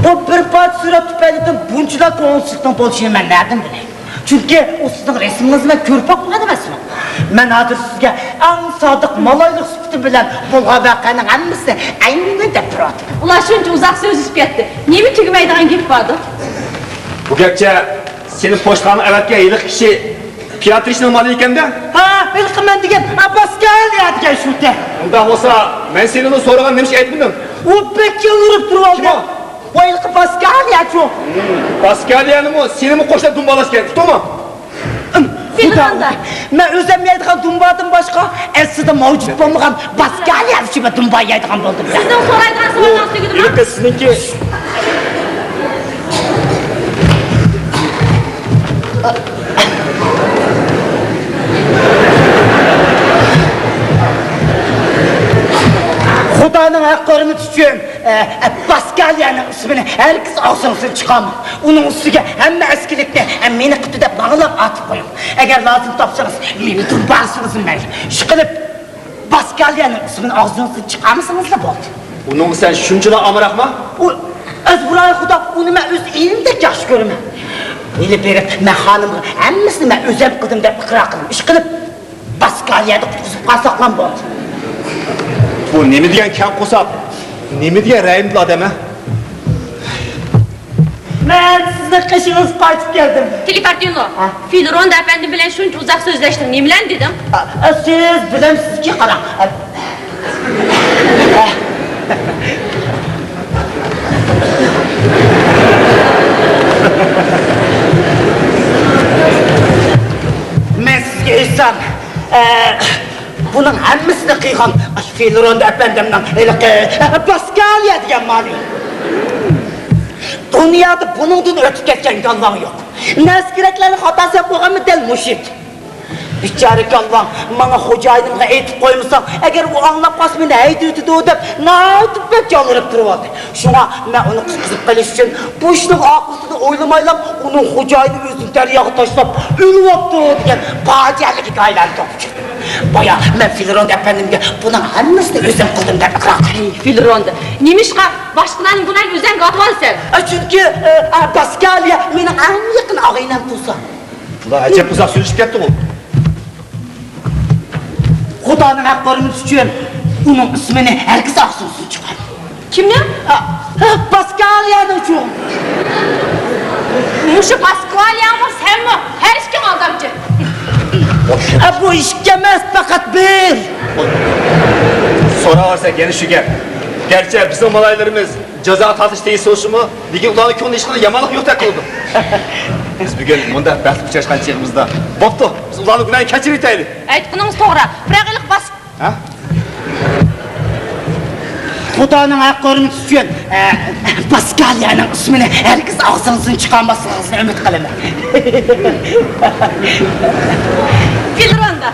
بۇ بىر پارچە سۈرەت تۈپەيلىدىن بۇنچىلا كۆڭۈلسىزلىكنىڭ بولۇشىنى مەن نەدىن بىلەي؟ چۈنكى ئۇ سىزنىڭ رەسىمىڭىزنى مەن كۆرۈپ باقمىغان ئەمەسمەن. مەن ھازىر سىزگە ئەڭ سادىق مالايلىق سۈپىتىم بىلەن بولغان ۋەقەنىڭ ھەممىسىنى ئەينەن دەپ بېرىۋاتىمەن. ئۇلار شۇنچە ئۇزاق سۆزلىشىپ كەتتى. نېمە تۈگىمەيدىغان گەپ باردۇ؟ بۇ گەپچە سېنى پوچتىخانىغا ئەۋەتكەن ھېلىقى كىشى پياترىچنىڭ مالى ئىكەن-دە؟ ھە، ھېلىقى مەن دېگەن، ھە، پاسكاليا دېگەن شۇ-دە. ئۇنداق بولسا، مەن سېنى ئۇنى سورىغاندا نېمىشقا ئېيتمىدىڭ؟ ئۇ بەك يالۋۇرۇپ تۇرۇۋالدى. كىم ئۇ؟ ۋاي، ھېلىقى پاسكالياچۇ. پاسكاليانىمۇ، سېنىمۇ قوشلاپ دۇمبالاش كېرەك، ئۇقتۇڭمۇ؟ ئىم، خۇدا، مەن ئۆزۈم يەيدىغان دۇمبادىن باشقا ئەسلىدە مەۋجۇت بولمىغان پاسكاليا ئۈچۈن دۇمبا يەيدىغان بولدۇم. سىزنىڭ سورايدىغان سوئالىڭىز تۈگىدىمۇ؟ ھېلىقى سىزنىڭكى. خۇدانىڭ ھەققى ھۆرمىتى ئۈچۈن، ئە، ئە، پاسكاليانىڭ ئىسمىنى ھەرگىز ئاغزىڭىزدىن چىقارماڭ. ئۇنىڭ ئۈستىگە ھەممە ئەسكىلىكنى، ئە، مېنى قىپتۇ دەپ ماڭىلاپ ئاتىپ قويۇڭ. ئەگەر لازىم تاپسىڭىز، مېنى دۇمبالىسىڭىزمۇ مەيلى. ئىشقىلىپ، پاسكاليانىڭ ئىسمىنى ئاغزىڭىزدىن چىقارمىسىڭىزلا بولدى. ئۇنىڭغا سەن شۇنچىلا ئامراقما؟ ئۇ ئەزبۇرايى خۇدا، ئۇنى مەن ئۆز ئىنىمدەك ياخشى كۆرىمەن. ئېلىپ بېرىپ، مەن خانىمغا ھەممىسىنى مەن ئۆزۈم قىلدىم دەپ ئىقرار قىلىمەن. ئىشقىلىپ، پاسكاليانى قۇتقۇزۇپ قالساقلام بولدى. بۇ نېمە دېگەن كەڭ قورساق، نېمە دېگەن رەھىمدىل ئادەم، ھە؟ مەن سىزنىڭ قېشىڭىزغا قايتىپ كەلدىم. تېلېكارتىنو، ھە؟ فىلروندا ئەپەندىم بىلەن شۇنچە ئۇزاق سۆزلەشتىڭ، نېمىلەرنى دېدىڭ؟ ئە، ئە، سىز بىلەمسىزكى، قاراڭ. ئە، ئە. مەن سىزگە ئېيتسام، ئە، بۇنىڭ ھەممىسىنى قىلغان ئاشۇ فىلروندا ئەپەندىمنىڭ ھېلىقى، ئە، پاسكاليا دېگەن مالى. دۇنيادا بۇنىڭدىن ئۆتۈپ كەتكەن گاللاڭ يوق. نەرسە-كېرەكلەرنى خاتا سېلىپ قويغانمۇ دەل مۇشۇ. بىچارە گاللاڭ، ماڭا خوجايىنىمغا ئېيتىپ قويمىساڭ، ئەگەر ئۇ ئاڭلاپ قالسا مېنى ھەيدىۋېتىدۇ دەپ ناھايىتى بەك يالۋۇرۇپ تۇرۇۋالدى. شۇڭا مەن ئۇنى قۇتقۇزۇپ قېلىش ئۈچۈن بۇ ئىشنىڭ ئاقىۋىتىنى ئويلىمايلا ئۇنىڭ خوجايىنى ئۆزىنى دەرياغا تاشلاپ ئۆلۈۋاپتۇ دېگەن پاجىئەلىك ھېكايىلەرنى توقۇپ چىقتىم. بايا مەن فىلروندا ئەپەندىمگە بۇنىڭ ھەممىسىنى ئۆزۈم قىلدىم دەپ ئىقرار قىلدىم. ھەي، فىلروندا، نېمىشقا باشقىلارنىڭ گۇناھىنى ئۆزۈڭگە ئاتىۋالىسەن؟ ئە، چۈنكى، ئە، ئە، پاسكاليا مېنىڭ ئەڭ يېقىن ئاغىنەم تۇرسا. بۇلار ئەجەب ئۇزاق سۆزلىشىپ كەتتىغۇ. خۇدانىڭ ھەققى ھۆرمىتى ئۈچۈن ئۇنىڭ ئىسمىنى ھەرگىز ئاغزىڭىزدىن چىقارماڭ. كىمنىڭ؟ ئا، ئا، پاسكاليانىڭ چوغ. مۇشۇ پاسكاليامۇ، سەنمۇ، ھەر ئىككىڭ ئالدامچى. ئا، بۇ ئىككى ئەمەس، پەقەت بىر. سوراۋەرسەك يەنە شۇ گەپ. گەرچە بىزنىڭ مالايلىرىمىز جازا تارتىش تېگىشلىك بولسىمۇ، لېكىن ئۇلارنىڭ كۆڭلىدە ھېچقانداق يامانلىق يوقتەك قىلىدۇ. بىز بۈگۈن مۇنداق بەختلىك ئۇچراشقان چېغىمىزدا، بوپتۇ، بىز ئۇلارنىڭ گۇناھىنى كەچۈرۈۋېتەيلى. ئېيتقىنىڭىز توغرا. بىراق ھېلىقى باس- ھە؟ خۇدانىڭ ھەققى ھۆرمىتى ئۈچۈن، ئە، پاسكاليانىڭ ئىسمىنى ھەرگىز ئاغزىڭىزدىن چىقارماسلىقىڭىزنى ئۈمىد قىلىمەن. فىلروندا،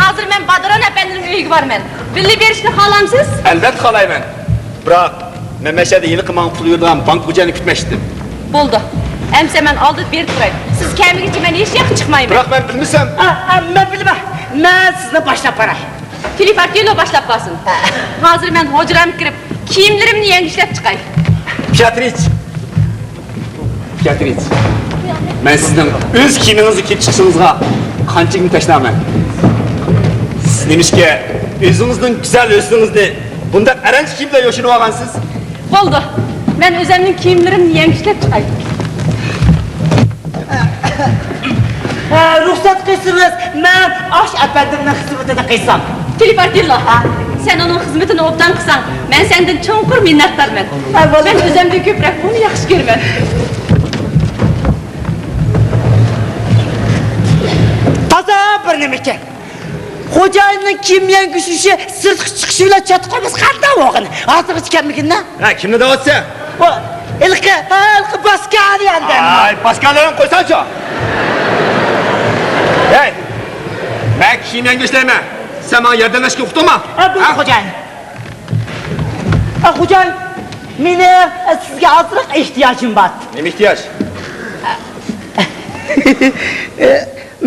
ھازىر مەن بادرون ئەپەندىنىڭ ئۆيىگە بارىمەن. بىللە بېرىشنى خالامسىز؟ ئەلۋەتتە خالايمەن. بىراق، مەن مەشەدە ھېلىقى ماڭا پۇل بېرىدىغان بانكا خوجايىنىنى كۈتمەكچىدىم. بولدى. ئەمسە مەن ئالدىدا بېرىپ تۇراي. سىز كەلمىگۈچە مەن ھېچ ياققا چىقمايمەن. بىراق مەن بىلمىسەم. ئا، ئا، مەن بىلىمەن. مەن سىزنى باشلاپ باراي. تېلېپارتىيىلو باشلاپ بارسۇن. ھازىر مەن ھۇجرامغا كىرىپ، كىيىملىرىمنى يەڭگۈشلەپ چىقاي. پياترىچ! پياترىچ! مەن سىزنىڭ ئۆز كىيىمىڭىزنى كىيىپ چىقىشىڭىزغا قانچىلىكمۇ تەشنامەن. سىز نېمىشقا ئۆزىڭىزنىڭ گۈزەل ھۆسنىڭىزنى بۇنداق ئەرەنچە كىيىمدە يوشۇرۇۋالغانسىز؟ بولدى. مەن ئۆزۈمنىڭ كىيىملىرىمنى يەڭگۈشلەپ چىقاي. ھە، رۇخسەت قىلسىڭىز، مەن ئاش ئەپەندىمنىڭ خىزمىتىنى قىلسام. تېلېپارتىيىلو، ھە؟ سەن ئۇنىڭ خىزمىتىنى ئوبدان قىلساڭ، مەن سەندىن چوڭقۇر مىننەتدارمەن. ھە، بولدى. مەن ئۆزۈمدىن كۆپرەك ئۇنى ياخشى كۆرىمەن. تازا بىر نېمە ئىكەن. خوجايىننىڭ كىيىم يەڭگۈشلىشى سىرتقا چىقىشى بىلەن چاتىقىمىز قانداق بولغىنى؟ ھازىرغىچە كەلمىگىنىنا؟ ھە، كىمنى دەۋاتىسەن؟ ھېلىقى، ھېلىقى باسكانى ئەمدى. ئاي، باسكانلىرىڭنى قويساڭچۇ. ھەي، مەن كىيىم يەڭگۈشلەيمەن. سەن ماڭا ياردەملەشكە ئۇقتۇڭمۇ؟ ھە، بولدى، خوجايىن. ھە، خوجايىن، مېنىڭ، ئە، سىزگە ئازراق ئېھتىياجىم بار. نېمە ئېھتىياج؟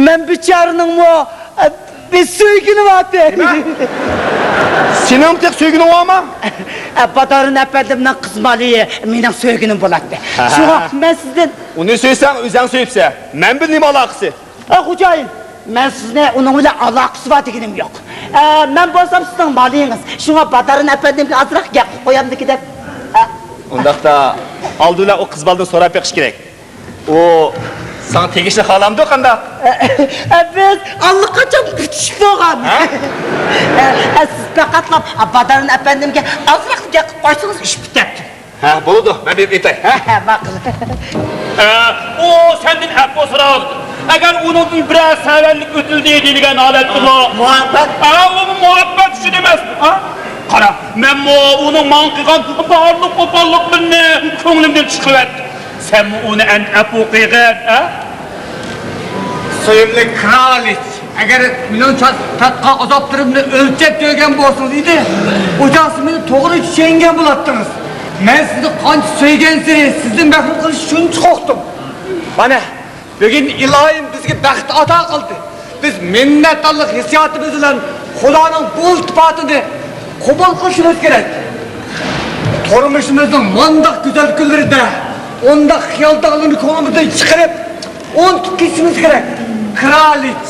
مەن بىچارىنىڭمۇ، ئە، بىر سۆيگىنى بارتى. نېمە؟ سېنىڭ تېخى سۆيگىنىڭ بارمۇ؟ ئە، بادارىن ئەپەندىمنىڭ قىز مالىيى مېنىڭ سۆيگىنىم بولاتتى. ھە. شۇڭا مەن سىزدىن. ئۇنى سۆيسەڭ، ئۆزۈڭ سۆيۈپسەن. مەن بىلەن نېمە ئالاقىسى؟ ئە، خوجايىن، مەن سىزنى ئۇنىڭ بىلەن ئالاقىسى بار دېگىنىم يوق. ئە، مەن بولسام سىزنىڭ مالىيىڭىز. شۇڭا بادارىن ئەپەندىمگە ئازراق گەپ قىلىپ قويامدىكى دەپ. ئە. ئۇنداقتا ئالدى بىلەن ئۇ قىز بالىدىن سوراپ بېقىش كېرەك. ئۇ ساڭا تېگىشنى خالامدۇ قانداق؟ ئە، بىز ئاللىقاچان پۈتۈشۈپ بولغان. ھە؟ ئە، سىز پەقەتلا بادارىن ئەپەندىمگە ئازراق گەپ قىلىپ قويسىڭىز ئىش پۈتەتتى. ھە، بولىدۇ، مەن بېرىپ ئېيتاي. ھە؟ ھە، ماقۇل. ئە، ئۇ سەندىن ئەپۇ سوراۋاتىدۇ. ئەگەر ئۇنىڭدىن بىرەر سەۋەنلىك ئۆتۈلدى دېيىلگەن ھالەتتىمۇ؟ مۇھەببەت. ھە، ئۇمۇ مۇھەببەت ئۈچۈن ئەمەس. ھە؟ قارا، مەنمۇ ئۇنىڭ ماڭا قىلغان بارلىق قوپاللىقلىرىنى كۆڭلۈمدىن چىقىرىۋەتتىم. سەنمۇ ئۇنى ئەمدى ئەپۇ قىلغىن، ھە؟ سۆيۈملۈك كرالىچ، ئەگەر مېنىڭ چات-، تارتقان ئازابلىرىمنى ئۆلچەپ كۆرگەن بولسىڭىز ئىدى، ئۇ چاغدا سىز مېنى توغرا چۈشەنگەن بولاتتىڭىز. مەن سىزنى قانچە سۆيگەنسېرى سىزدىن مەھرۇم قېلىش شۇنچە قورقتۇم. مانا، بۈگۈن ئىلاھىم بىزگە بەخت ئاتا قىلدى. بىز مىننەتدارلىق ھېسسىياتىمىز بىلەن خۇدانىڭ بۇ ئىلتىپاتىنى قوبۇل قىلىشىمىز كېرەك. تۇرمۇشىمىزنىڭ مۇنداق گۈزەل كۈنلىرىدە ئۇنداق خىيال داغلىرىنى كۆڭلىمىزدىن چىقىرىپ، ئۇنتۇپ كېتىشىمىز كېرەك. كرالىچ.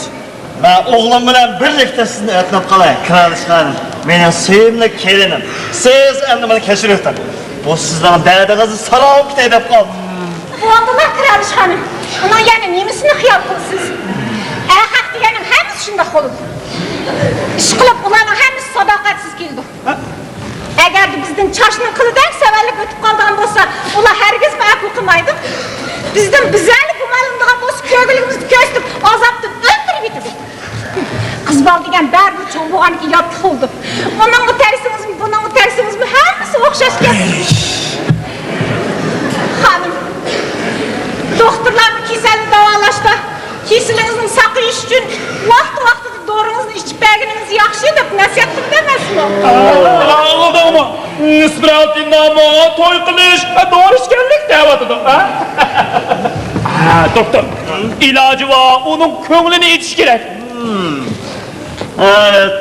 مەن ئوغلۇم بىلەن بىرلىكتە سىزنى ئۆتۈنۈپ قالاي، كرالىچ خانىم. مېنىڭ سۆيۈملۈك كېلىنىم. سىز ئەمدى مېنى كەچۈرۈۋېتىڭ. بۇ سىزنىڭ دەردىڭىزنى ساراڭ پۈتەي دەپ قالدىم. بولدىلا، كرالىچ خانىم. ئۇنىڭ يەنە نېمىسىنى خىيال قىلىسىز؟ ئەرخەق دېگەننىڭ ھەممىسى شۇنداق بولىدۇ. ئىشقىلىپ، ئۇلارنىڭ ھەممىسى ساداقەتسىز كېلىدۇ. ئەگەردە بىزدىن چاچنىڭ قىلىدەك سەۋەنلىك ئۆتۈپ قالىدىغان بولسا، ئۇلار ھەرگىزمۇ ئەپۇ قىلمايدۇ. بىزدىن بىزەرلىك گۇمانلىنىدىغان بولسا، كۆرگۈلۈكىمىزنى كۆرسىتىپ، ئازابتىن ئۆلتۈرۈپ يېتىدۇ. قىز بالا دېگەن بەرىبىر چوڭ بولغاندىكىن ياتلىق بولىدۇ. ئۇنىڭغا تەگسىڭىزمۇ، بۇنىڭغا تەگسىڭىزمۇ ھەممىسى ئوخشاشكەن. خانىم، دوختۇرلارمۇ كېسەلنى داۋالاشتا، كېسىلىڭىزنى ساقىيىش ئۈچۈن ۋاقتى-ۋاقتىدا دورىڭىزنى ئىچىپ بەرگىنىڭىز ياخشى دەپ نەسىھەت قىلىدۇ ئەمەسمۇ؟ ئاڭلىدىڭمۇ؟ سپىرالتىننامۇ توي قىلىش، دورا ئىچكەنلىك دەۋاتىدۇ، ھە؟ ھە، دوختۇر، ئىلاجى بار، ئۇنىڭ كۆڭلىنى ئېچىش كېرەك. ئە،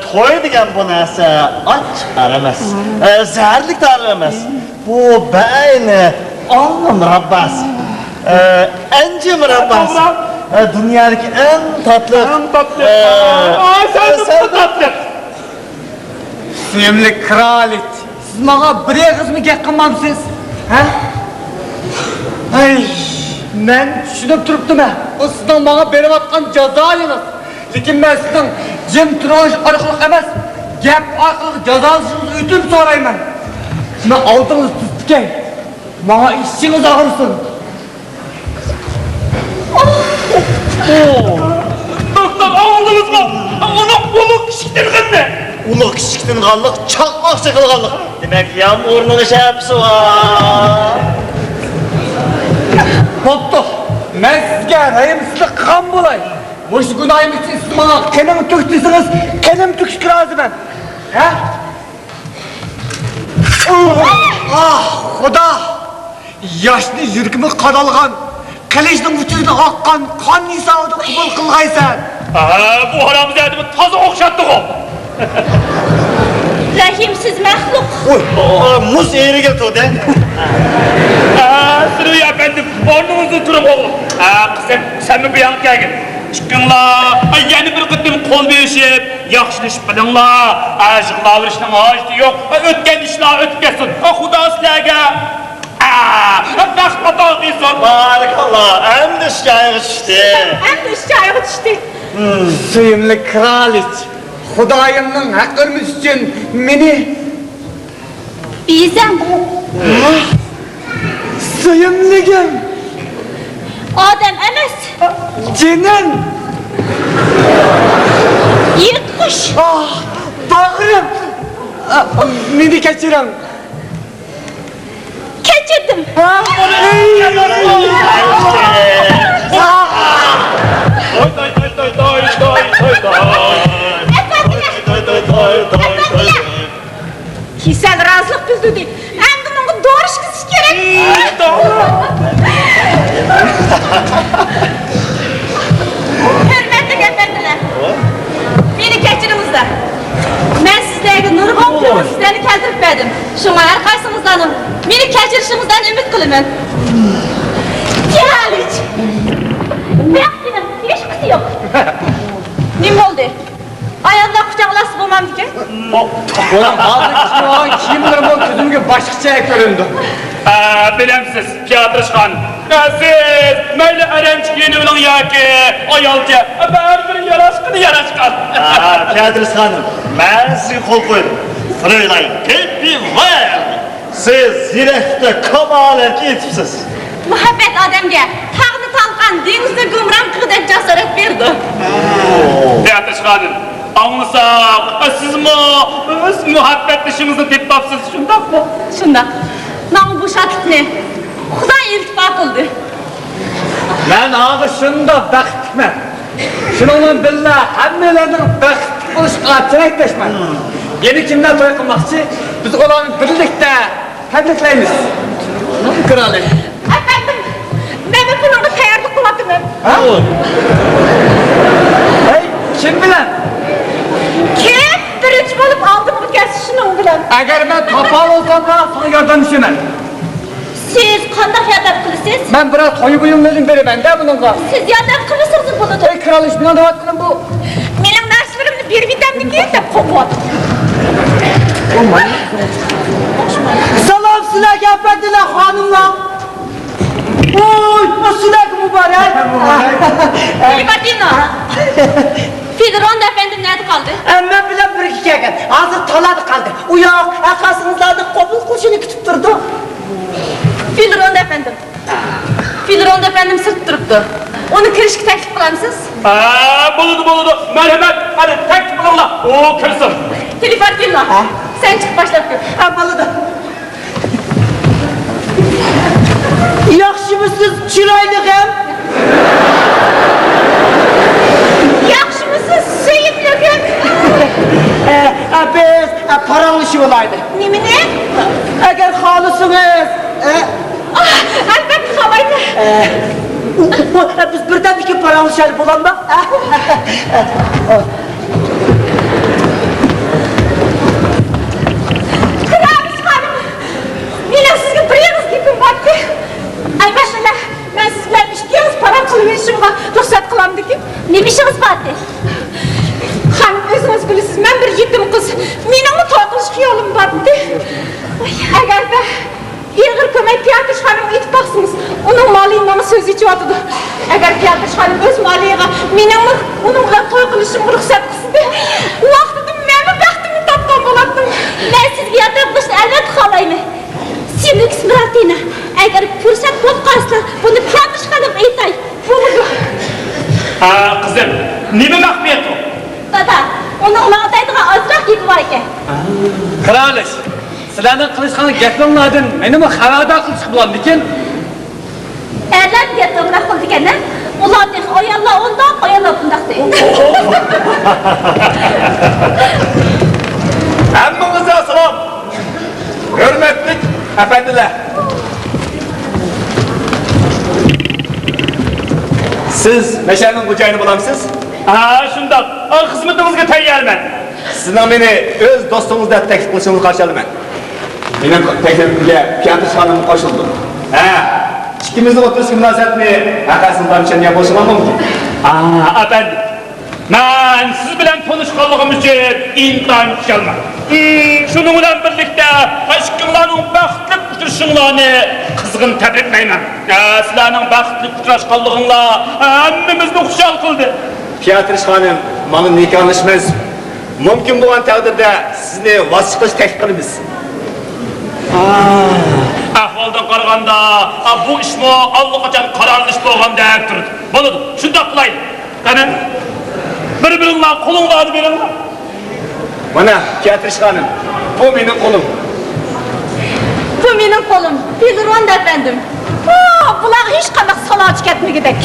توي دېگەن بۇ نەرسە ئاچچىق دورا ئەمەس. ئە، زەھەرلىك دورا ئەمەس. بۇ بەئەينى ئالما مۇرابباسى. ئە، ئەنجۈ مۇرابباسى. توغرا. ئە، دۇنيادىكى ئەڭ تاتلىق. ئەڭ تاتلىق. ئە، ئاي، سەندىنمۇ تاتلىق. سۆيۈملۈك كرالىچ، سىز ماڭا بىر ئېغىزمۇ گەپ قىلمامسىز؟ ھە؟ ئەي، مەن چۈشىنىپ تۇرۇپتىمەن، بۇ سىزنىڭ ماڭا بېرىۋاتقان جازايىڭىز. لېكىن مەن سىزنىڭ جىم تۇرۇش ئارقىلىق ئەمەس، گەپ ئارقىلىق جازالىشىڭىزنى ئۆتۈنۈپ سورايمەن. مېنىڭ ئالدىڭىزدا تۇتتىكەن، ماڭا ئىچىڭىز ئاغرىسۇن. دوختۇر، ئاڭلىدىڭىزمۇ؟ ئۇنىڭ ئۇلۇغ كىچىكتىنغىنىنى. ئۇلۇغ كىچىكتىنغانلىق، چاقماق چېقىلغانلىق. دېمەك، يامغۇرنىڭ شەپىسى بار. بوپتۇ، مەن سىزگە رەھىمسىزلىك قىلغان بولاي. مۇشۇ گۇناھىم ئۈچۈن سىز ماڭا قېنىڭ تۆك دېسىڭىز، قېنىم تۆكۈشكە رازىمەن. ھە؟ ئاھ، خۇدا! ياشنى يۈرىكىمگە قادالغان، قىلىچنىڭ ئۇچىدىن ئاققان قان ھېسابىدا قوبۇل قىلغايسەن. ھە، بۇ ھارامزادىمۇ تازا ئوخشاتتىغۇ. رەھىمسىز مەخلۇق. ئۇي، مۇز ئېرىگە تۇردى. ئا، سۈرۈي ئەپەندىم، ئورنىڭىزدىن تۇرۇڭ ئوغلۇم. ئا، قىزىم، سەنمۇ بۇ ياققا كەلگىن. ئىككىڭلار، ئا، يەنە بىر قېتىم قول بېرىشىپ، ياخشىلىشىپ قېلىڭلار. ئا، يىغلاۋېرىشنىڭ ھاجىتى يوق. ئا، ئۆتكەن ئىشلار ئۆتۈپ كەتسۇن. ئا، خۇدا سىلەرگە، ئا، بەخت ئاتا قىلسۇن. بارىكاللا، ئەمدى ئىش جايىغا چۈشتى. ئەمدى ئىش جايىغا چۈشتى. سۆيۈملۈك كرالىچ، خۇدايىمنىڭ ھەققى ھۆرمىتى ئۈچۈن مېنى بېزەڭ. سۆيۈملۈكۈم. ئادەم ئەمەس. جېنىم. يىرتقۇچ. ئاھ، باغرىم. مېنى كەچۈرۈڭ. كەچۈردۈم. ئەپەندىلەر! ئەپەندىلەر! كېسەل رازىلىق بىلدۈردى. ئەمدى ماڭا دورا ئىچكۈزۈش كېرەك. ھۆرمەتلىك ئەپەندىلەر، مېنى كەچۈرۈڭلار. مەن سىزلەرگە نۇرغۇن كۆڭۈلسىزلەرنى كەلتۈرۈپ بەردىم. شۇڭا ھەر قايسىڭلارنىڭ مېنى كەچۈرۈشىڭلارنى ئۈمىد قىلىمەن. كرالىچ! بۇ ياقتا ھېچقىسى يوق. نېمە بولدى؟ ئاياللار قۇچاقلاشسا بولمامدىكەن؟ بۇنىڭ ھازىرقى كىيىپ ئالغان كىيىملىرىمۇ كۆزۈمگە باشقىچە كۆرۈندى. ئە، بىلەمسىز، پياتىرىش خانىم، ئە، سىز مەيلى ئەرەنچە كىيىنىۋېلىڭ ياكى ئايالچە، ئە، بەرىبىر ياراشقىنى ياراشقان. ئە، پياتىرىش خانىم، مەن سىزگە قول قويدۇم. فرويلاين پېپپى ۋايەرنى. سىز يۈرەكتە كامالەتكە يېتىپسىز. مۇھەببەت ئادەمگە تاغنى تالقان، دېڭىزنى گۇمران قىلغۇدەك جاسارەت بېرىدۇ. پياتىرىش خانىم، ئاڭلىساق، سىزمۇ ئۆز مۇھەببەتدىشىڭىزنى تېپىپسىز، شۇنداقمۇ؟ شۇنداق. ماڭا بۇ شادلىقنى خۇدا ئىلتىپات قىلدى. مەن ھازىر شۇنداق بەختلىكمەن. شۇنىڭ بىلەن بىللە، ھەممەيلەننىڭ بەختلىك بولۇشىغا تىلەكداشمەن. يەنە كىملەر توي قىلماقچى؟ بىز ئۇلارنى بىرلىكتە تەبرىكلەيمىز. كرالىچ. ئەپەندىم، مەنمۇ بۇنىڭغا تەييارلىق قىلىۋاتىمەن. ھە؟ ھەي، كىم بىلەن؟ كىم بىرىنچى بولۇپ ئالدىمغا كەلسە، شۇنىڭ بىلەن. ئەگەر مەن تاپالىساملا، ساڭا ياردەملىشىمەن. سىز قانداق ياردەم قىلىسىز؟ مەن بىرەر توي بۇيۇملىرىنى بېرىمەن-دە بۇنىڭغا. سىز ياردەم قىلمىسىڭىز بولىدۇ. ئەي كرالىچ، مېنىڭ دەۋاتقىنىم بۇ. مېنىڭ نەرسىلىرىمنى بېرىۋېتەمدىكىن دەپ قورقۇۋاتىدۇ. سالام سىلەرگە ئەپەندىلەر، خانىملار. ۋوي، سىلەرگە مۇبارەك. مۇبارەك. ئەي مارتىنا. فىلرون ئەپەندىم نەدە قالدى؟ ئە، مەن بىلەن بىرگە كەلگەن. ھازىر تالادا قالدى. ئۇ ياق، ھەرقايسىڭىزلارنى قوبۇل قىلىشىنى كۈتۈپ تۇرىدۇ. فىلرون ئەپەندىم. فىلرون ئەپەندىم سىرتتا تۇرۇپتۇ. ئۇنى كىرىشكە تەكلىپ قىلامسىز؟ ھە، بولىدۇ، بولىدۇ. مەرھەمەت، قېنى، تەكلىپ قىلىڭلار. ئۇ كىرسۇن. تېلېفارتىنلا، ھە؟ سەن چىقىپ باشلاپ كىر. ھە، بولىدۇ. ياخشىمۇسىز، چىرايلىقىم؟ ياخشىمۇسىز، سۆيۈملۈكۈم؟ ئە، ئە، بىز، ئە، پاراڭلىشىۋالايلى. نېمىنى؟ ئەگەر خالىسىڭىز، ئە، ئاھ، ئەلۋەتتە خالايمەن. ئە، ئۇ، ئۇ، ئە، بىز بىردەملىككە پاراڭلىشايلى، بولامدۇ؟ ئە، ئە، ئە. كرالىچ خانىم، مېنىڭ سىزگە بىر ئېغىز گېپىم بارتى. ئەلۋەتتە، مەن سىز بىلەن ئىككى ئېغىز پاراڭ قىلىۋېلىشىمغا رۇخسەت قىلامدىكىن؟ نېمە ئىشىڭىز بارتى؟ خانىم، ئۆزىڭىز بىلىسىز، مەن بىر يېتىم قىز. مېنىڭمۇ توي قىلىش خىيالىم بارتى. ئەگەردە ئېغىر كۆمەي پياتىرىش خانىمغا ئېيتىپ باقسىڭىز، ئۇنىڭ مالى ماڭا سۆز ئېچىۋاتىدۇ. ئەگەر پياتىرىش خانىم ئۆز مالىغا مېنىڭمۇ ئۇنىڭ بىلەن توي قىلىشىمغا رۇخسەت قىلسىدى، ئۇ ۋاقتىدا مەنمۇ بەختىمنى تاپقان بولاتتىم. مەن سىزگە ياردەم قىلىشنى ئەلۋەتتە خالايمەن. سىملىكىس مۇراتىنا، ئەگەر پۇرسەت بولۇپ قالسا، بۇنى پياتىرىش خانىمغا ئېيتاي. بولىدۇ. ھە، قىزىم، نېمە مەخپىيەت ئۇ؟ دادا، ئۇنىڭ ماڭا دەيدىغان ئازراق گېپى بار ئىكەن. كرالىچ، سىلەرنىڭ قىلىشقان گەپلىرىڭلاردىن مېنىمۇ خەۋەردار قىلىشقا بولامدىكىن؟ ئەرلەر دېگەن توغراق بولىدىكەن-ە، ئۇلار تېخى ئاياللار ئۇنداق، ئاياللار بۇنداق دەيدۇ. ھەممىڭىزگە سالام! ھۆرمەتلىك ئەپەندىلەر! سىز مەشەنىڭ خوجايىنى بولامسىز؟ ھە، شۇنداق. خىزمىتىڭىزگە تەييارمەن. سىزنىڭ مېنى ئۆز دوستىڭىز دەپ تەكلىپ قىلىشىڭىزنى قارشى ئالىمەن. مېنىڭ تەكلىپىمگە پىياتىرىش خانىم قوشۇلدى. ھە، ئىككىمىزنىڭ ئوتتۇرىسىدىكى مۇناسىۋەتنى ھەقىقەتەن چۈشەنگەن بولۇشىڭلار مۇمكىن. ئا، ئەپەندىم، مەن سىز بىلەن تونۇشقانلىقىم ئۈچۈن ئىنتايىن خۇشالمەن. شۇنىڭ بىلەن بىرلىكتە، ئىككىڭلارنىڭ بەختلىك ئۇچرىشىشىڭلارنى قىزغىن تەبرىكلەيمەن. سىلەرنىڭ بەختلىك ئۇچراشقانلىقىڭلار ھەممىمىزنى خۇشال قىلدى. پىياتىرىش خانىم، ماڭا نىكاھلىنىش مەنسۇپ. مۇمكىن بولغان تەقدىردە سىزنى ۋاز چىقىرىشقا تەكلىپ قىلىمىز. ئەھۋالدىن قارىغاندا، بۇ ئىشمۇ ئاللىقاچان قارارلىشىپ بولغاندەك تۇرىدۇ. بولىدۇ، شۇنداق قىلايلى. قېنى، بىر-بىرىڭلار قولۇڭلارنى بېرىڭلار. مانا، پىياتىرىش خانىم، بۇ مېنىڭ قولۇم. بۇ مېنىڭ قولۇم، فىلرون ئەپەندىم. ئا، بۇلارغا ھېچقانداق سالاچى كەتمىگۈدەك.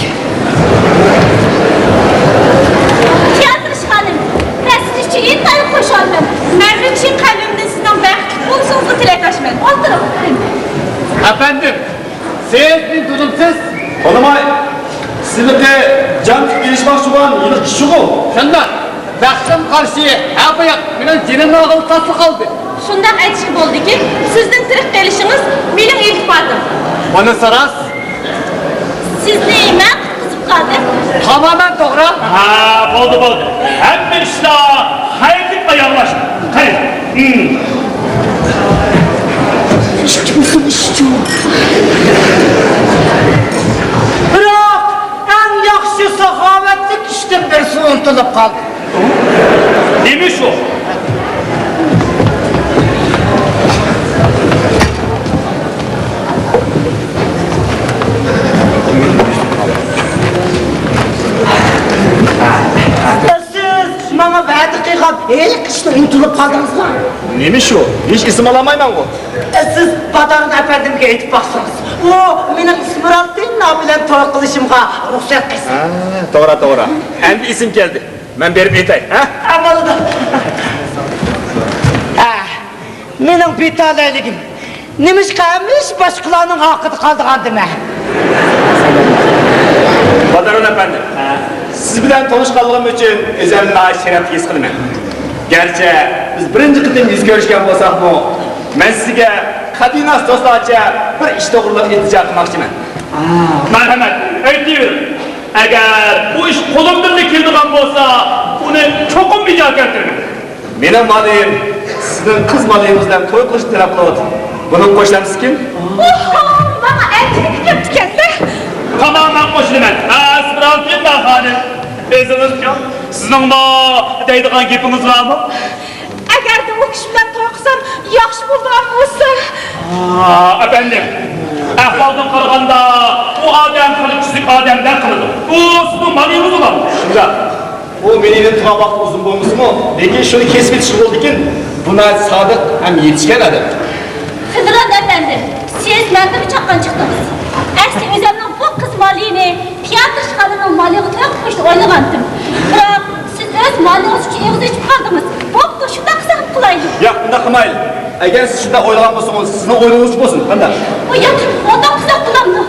پىياتىرىش خانىم، مەن سىز ئۈچۈن ئىنتايىن خۇشالمەن. مەنمۇ چىن قەلبىمدىن سىزنىڭ بەختلىك بولۇشىڭىزغا تىلەكداشمەن. ئولتۇرۇڭ. ئەپەندىم، سىز مېنى تونۇمسىز؟ تونۇماي. سىزنىڭكى جان تىكىپ كېلىشماقچى بولغان ھېلىقى كىشىغۇ؟ شۇنداق. بەختىم قارشى، ھە باياق، مېنىڭ جېنىمنى ئالغىلى تاسلا قالدى. شۇنداق ئېيتىشقا بولىدۇكى، سىزنىڭ تىرىك قېلىشىڭىز مېنىڭ ئىلتىپاتىم. بۇنىسى راست. سىزنى مەن قۇتقۇزۇپ قالدىم. تامامەن توغرا. ھا، بولدى، بولدى. ھەممە ئىشلار خەيرلىك پايانلاشتى. قېنى. ھىم. بىراق، ئەڭ ياخشى ساخاۋەتلىك ئىشتىن بىرسى ئۇنتۇلۇپ قالدى. نېمە شۇ؟ سىز ماڭا ۋەدە قىلغان ھېلىقى ئىشنى ئۇنتۇلۇپ قالدىڭىزمۇ؟ نېمە شۇ؟ ھېچ ئېسىمگە ئالالمايمەنغۇ. سىز بادارۇن ئەپەندىمگە ئېيتىپ باقسىڭىز، ئۇ مېنىڭ ئىسمىرالدىن بىلەن توي قىلىشىمغا رۇخسەت قىلسۇن. ھە، توغرا، توغرا. ئەمدى ئېسىمگە كەلدى. مەن بېرىپ ئېيتاي، ھە؟ ھە، بولىدۇ. ھە، مېنىڭ بىتالەيلىكىم. نېمىشقا ھەمىشە باشقىلارنىڭ ئارقىدا قالىدىغاندىمەن؟ بادارۇن ئەپەندى، سىز بىلەن تونۇشقانلىقىم ئۈچۈن ئۆزۈمنى ناھايىتى شەرەپلىك ھېس قىلىمەن. گەرچە بىز بىرىنچى قېتىم يۈز كۆرۈشكەن بولساقمۇ، مەن سىزگە قەدىناس دوستلارچە بىر ئىش توغرىلىق ئىلتىجا قىلماقچىمەن. مەرھەمەت، ئېيتىۋېرىڭ. ئەگەر بۇ ئىش قولۇمدىنلا كېلىدىغان بولسا، ئۇنى چوقۇم بىجا كەلتۈرىمەن. مېنىڭ مالىيىم سىزنىڭ قىز مالىيىڭىز بىلەن توي قىلىشنى تەلەپ قىلىۋاتىدۇ. بۇنىڭغا قوشۇلامسىكىن؟ ئوھو، ماڭا ئەنجۈمە كەپتىكەن-دە. تامامەن قوشۇلىمەن. ئەسرالدىن خانىم، ئۆزىڭىزچۇ؟ سىزنىڭمۇ دەيدىغان گېپىڭىز بارمۇ؟ ئەگەردە ئۇ كىشى بىلەن توي قىلسام ياخشى بولىدىغان بولسا. ئا، ئەپەندىم، ئەھۋالدىن قارىغاندا ئۇ ئادەم خېلى كۈچلۈك ئادەمدەك قىلىدۇ. ئۇ سىزنىڭ مالىڭىز بولامدۇ؟ شۇنداق. ئۇ مېنى ئېلىپ تۇرغان ۋاقىت ئۇزۇن بولمىسىمۇ، لېكىن شۇنى كېسىپ ئېيتىشقا بولىدىكىن، بۇ ناھايىتى سادىق ھەم يېتىشكەن ئادەم. فىلرون ئەپەندى، سىز مەندىنمۇ چاققان چىقتىڭىز. ئەسلى ئۆزۈمنىڭ بۇ قىز مالىيىنى پىياتىرىش خانىمنىڭ مالىيىغا توي قىلىشنى ئويلىغانتىم. بىراق، سىز ئۆز مالىڭىز ئۈچۈن ئېغىز ئېچىپ قالدىڭىز. بوپتۇ، شۇنداق قىلساق قىلايلى. ياق، ئۇنداق قىلمايلى. ئەگەر سىز شۇنداق ئويلىغان بولسىڭىز، سىزنىڭ ئويلىغىنىڭىزچە بولسۇن. قانداق؟ ئۇ ياق، ئۇنداق قىلساق بولامدۇ؟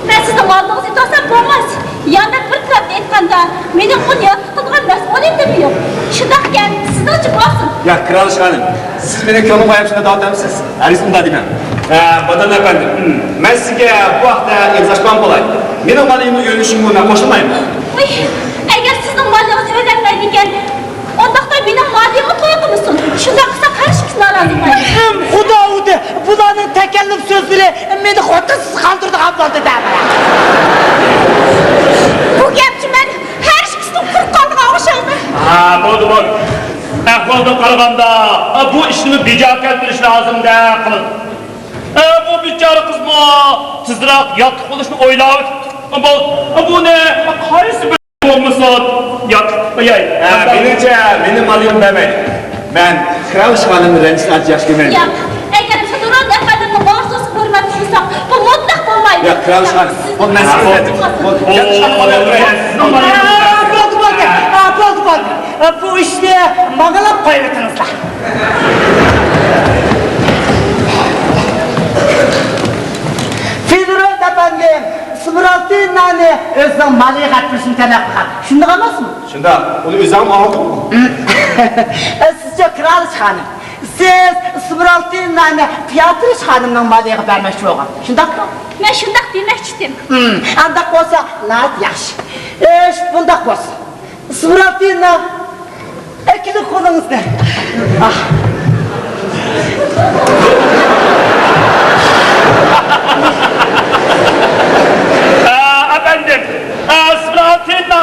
مەن سىزنىڭ ئالدىڭىزغا ئۆتۈۋالسام بولماس. يانداق بىر تەرەپتىن ئېيتقاندا، مېنىڭ ئۇنى ياتلىق قىلىدىغان مەسئۇلىيىتىم يوق. شۇنداقكەن، سىزنىڭچە بولسۇن. ياق، كىرالىش خانىم، سىز مېنىڭ كۆڭلۈمگە ئايرىم شۇنداق دەۋاتامسىز؟ ھەرگىز ئۇنداق دېمەڭ. ھە، بادارۇن ئەپەندى، مەن سىزگە بۇ ھەقتە ئېغىز ئاچمىغان بولاي. مېنىڭ مالىيىمنى ئۆيلىنىشىمگە مەن قوشۇلمايمەن. ۋاي، ئەگەر سىزنىڭ مالىڭىز ئۆيلەنمەيدىكەن، ئۇنداقتا مېنىڭ مالىيىمغا توي قىلمىسۇن. شۇنداق قىلسا ھەر ئىككىسى نارازى بولىدۇ. ھىم، خۇدا ئۇدى، بۇلارنىڭ تەكەللۇپ سۆزلىرى مېنى خوتۇنسىز قالدۇرىدىغان بولدى دەمە. بۇ گەپچە مەن ھەر ئىككىسىنىڭ قۇرۇق قالدىغان ئوخشايمەن. ھا، بولدى، بولدى. ئەھۋالدىن قارىغاندا، بۇ ئىشنى بىجا كەلتۈرۈش لازىمدەك قىلىدۇ. ئە، بۇ بىچارە قىزمۇ تېزراق ياتلىق بولۇشنى ئويلاۋېتىپتۇ. بۇ، بۇنى قايسى بىر بولمىسۇن، ياتلىق قوياي. ھە، مېنىڭچە، مېنىڭ مالىمنى بەرمەيلى. مەن كىرالىش خانىمنى رەنجىتىشنى ئانچە ياخشى كۆرمەيمەن. ياق، ئەگەر فىدرون ئەپەندىمنىڭ ئارزۇسىغا ھۆرمەت قىلساق، بۇ مۇتلەق بولمايدۇ. ياق، كىرالىش خانىم، بۇ مەن سىزگە ئېيتتىم. بۇ، بۇ، بولدى، بولدى. ئا، بولدى، بولدى. ئا، بۇ ئىشنى ماڭىلاپ قويۇۋېتىڭىزلار. فىدرون ئەپەندىم، ئىسمېرالد نانى ئۆزىنىڭ مالىغا ئەپىرىشنى تەلەپ قىلغان. شۇنداق ئەمەسمۇ؟ شۇنداق. ئۇنى ئۆزۈڭمۇ ئاڭلىدىڭمۇ؟ سىزچۇ، كىرالىش خانىم. سىز ئىسمىرالتىنانى پىياتىرىش خانىمنىڭ مالىغا بەرمەكچى بولغان. شۇنداقمۇ؟ مەن شۇنداق دېمەكچىدىم. ئانداق بولسا ناھايىتى ياخشى. ئىش بۇنداق بولسۇن. ئىسمىرالتىنا، ئەكېلىڭ قولىڭىزنى. ئەپەندىم، ئىسمىرالتىنا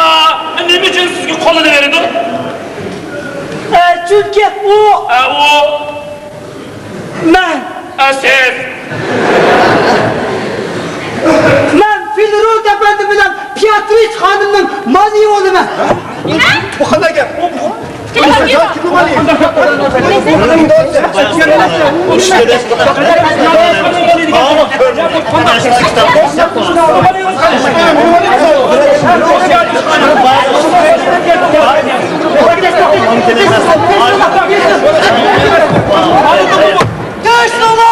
نېمە ئۈچۈن سىزگە قولىنى بېرىدۇ؟ ئە، چۈنكى ئۇ، ئە، ئۇ مەن، ئە، سىز. مەن فىلرود ئەپەندى بىلەن پىياترىچ خانىمنىڭ مالىيى بولىمەن. نېمە؟ بۇ قانداق گەپ؟ بۇ، بۇ، بۇ، بۇ، بۇ، بۇ، تىنچ تۇرۇڭ!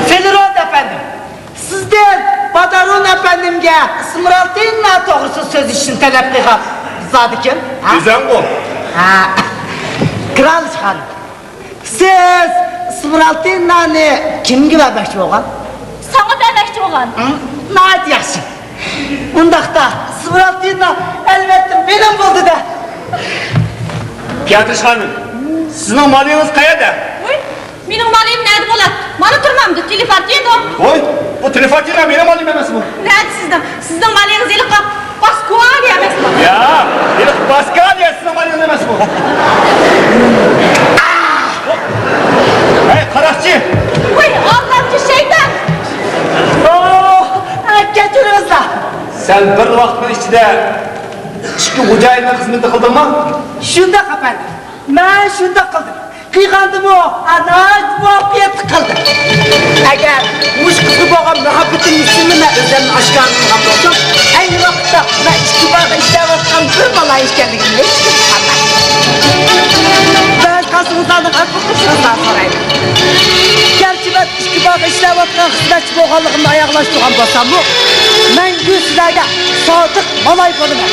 فىلرود ئەپەندىم، سىزدىن بادارون ئەپەندىمگە ئىسمىرالتىنا توغرىسىدا سۆزلىشىشنى تەلەپ قىلغان زادى كىم؟ ھە؟ ئۆزۈڭغۇ. ھە. كىرالىش خانىم. سىز ئىسمىرالتىنانى كىمگە بەرمەكچى بولغان؟ ساڭا بەرمەكچى بولغان. ھىم، ناھايىتى ياخشى. ئۇنداقتا ئىسمىرالتىنا ئەلۋەتتە مېنىڭ بولدى-دە. پىياتىرىش خانىم، سىزنىڭ مالىڭىز قەيەردە؟ ۋوي، مېنىڭ مالىم نەدە بولار؟ مانا تۇرمامدۇ، تېلېفارتىنو. ۋوي، بۇ تېلېفارتىنا مېنىڭ مالىم ئەمەسمۇ؟ نەدە سىزنىڭ؟ سىزنىڭ مالىڭىز ھېلىقى پاسكالىيە ئەمەسمۇ؟ ياق، ھېلىقى پاسكالىيە سىزنىڭ مالىڭىز ئەمەسمۇ؟ ھەي، قاراقچى! ۋاي، ئاللاچى شەيتان! ئوھ، كەچۈرۈڭلار! سەن بىر ۋاقىتنىڭ ئىچىدە ئىككى خوجايىننىڭ خىزمىتىنى قىلدىڭمۇ؟ شۇنداق، ئەپەندىم. مەن شۇنداق قىلدىم. قىلغاندىمۇ، ناھايىتى مۇۋەپپەقىيەتلىك قىلدىم. ئەگەر مۇشۇ قىزغا بولغان مۇھەببىتىمنى يۈزۈمنى مەن ئۆزۈمنى ئاشكارىلىغان بولسام، ئەينى ۋاقىتتا مەن ئىچكى باغدا ئىشلەۋاتقان بىر مالاي ئىكەنلىكىمنى ھېس قىلىپ قالدىم. بەزى قاسىمخاننىڭ ئەپۇقۇپ سىرىنى سورايمەن. گەرچە مەن ئىچكى باغدا ئىشلەۋاتقان خىزمەتچى بولغانلىقىمنى ئاياغلاشتۇرغان بولساممۇ، مەڭگۈ سىلەرگە سادىق مالاي بولىمەن.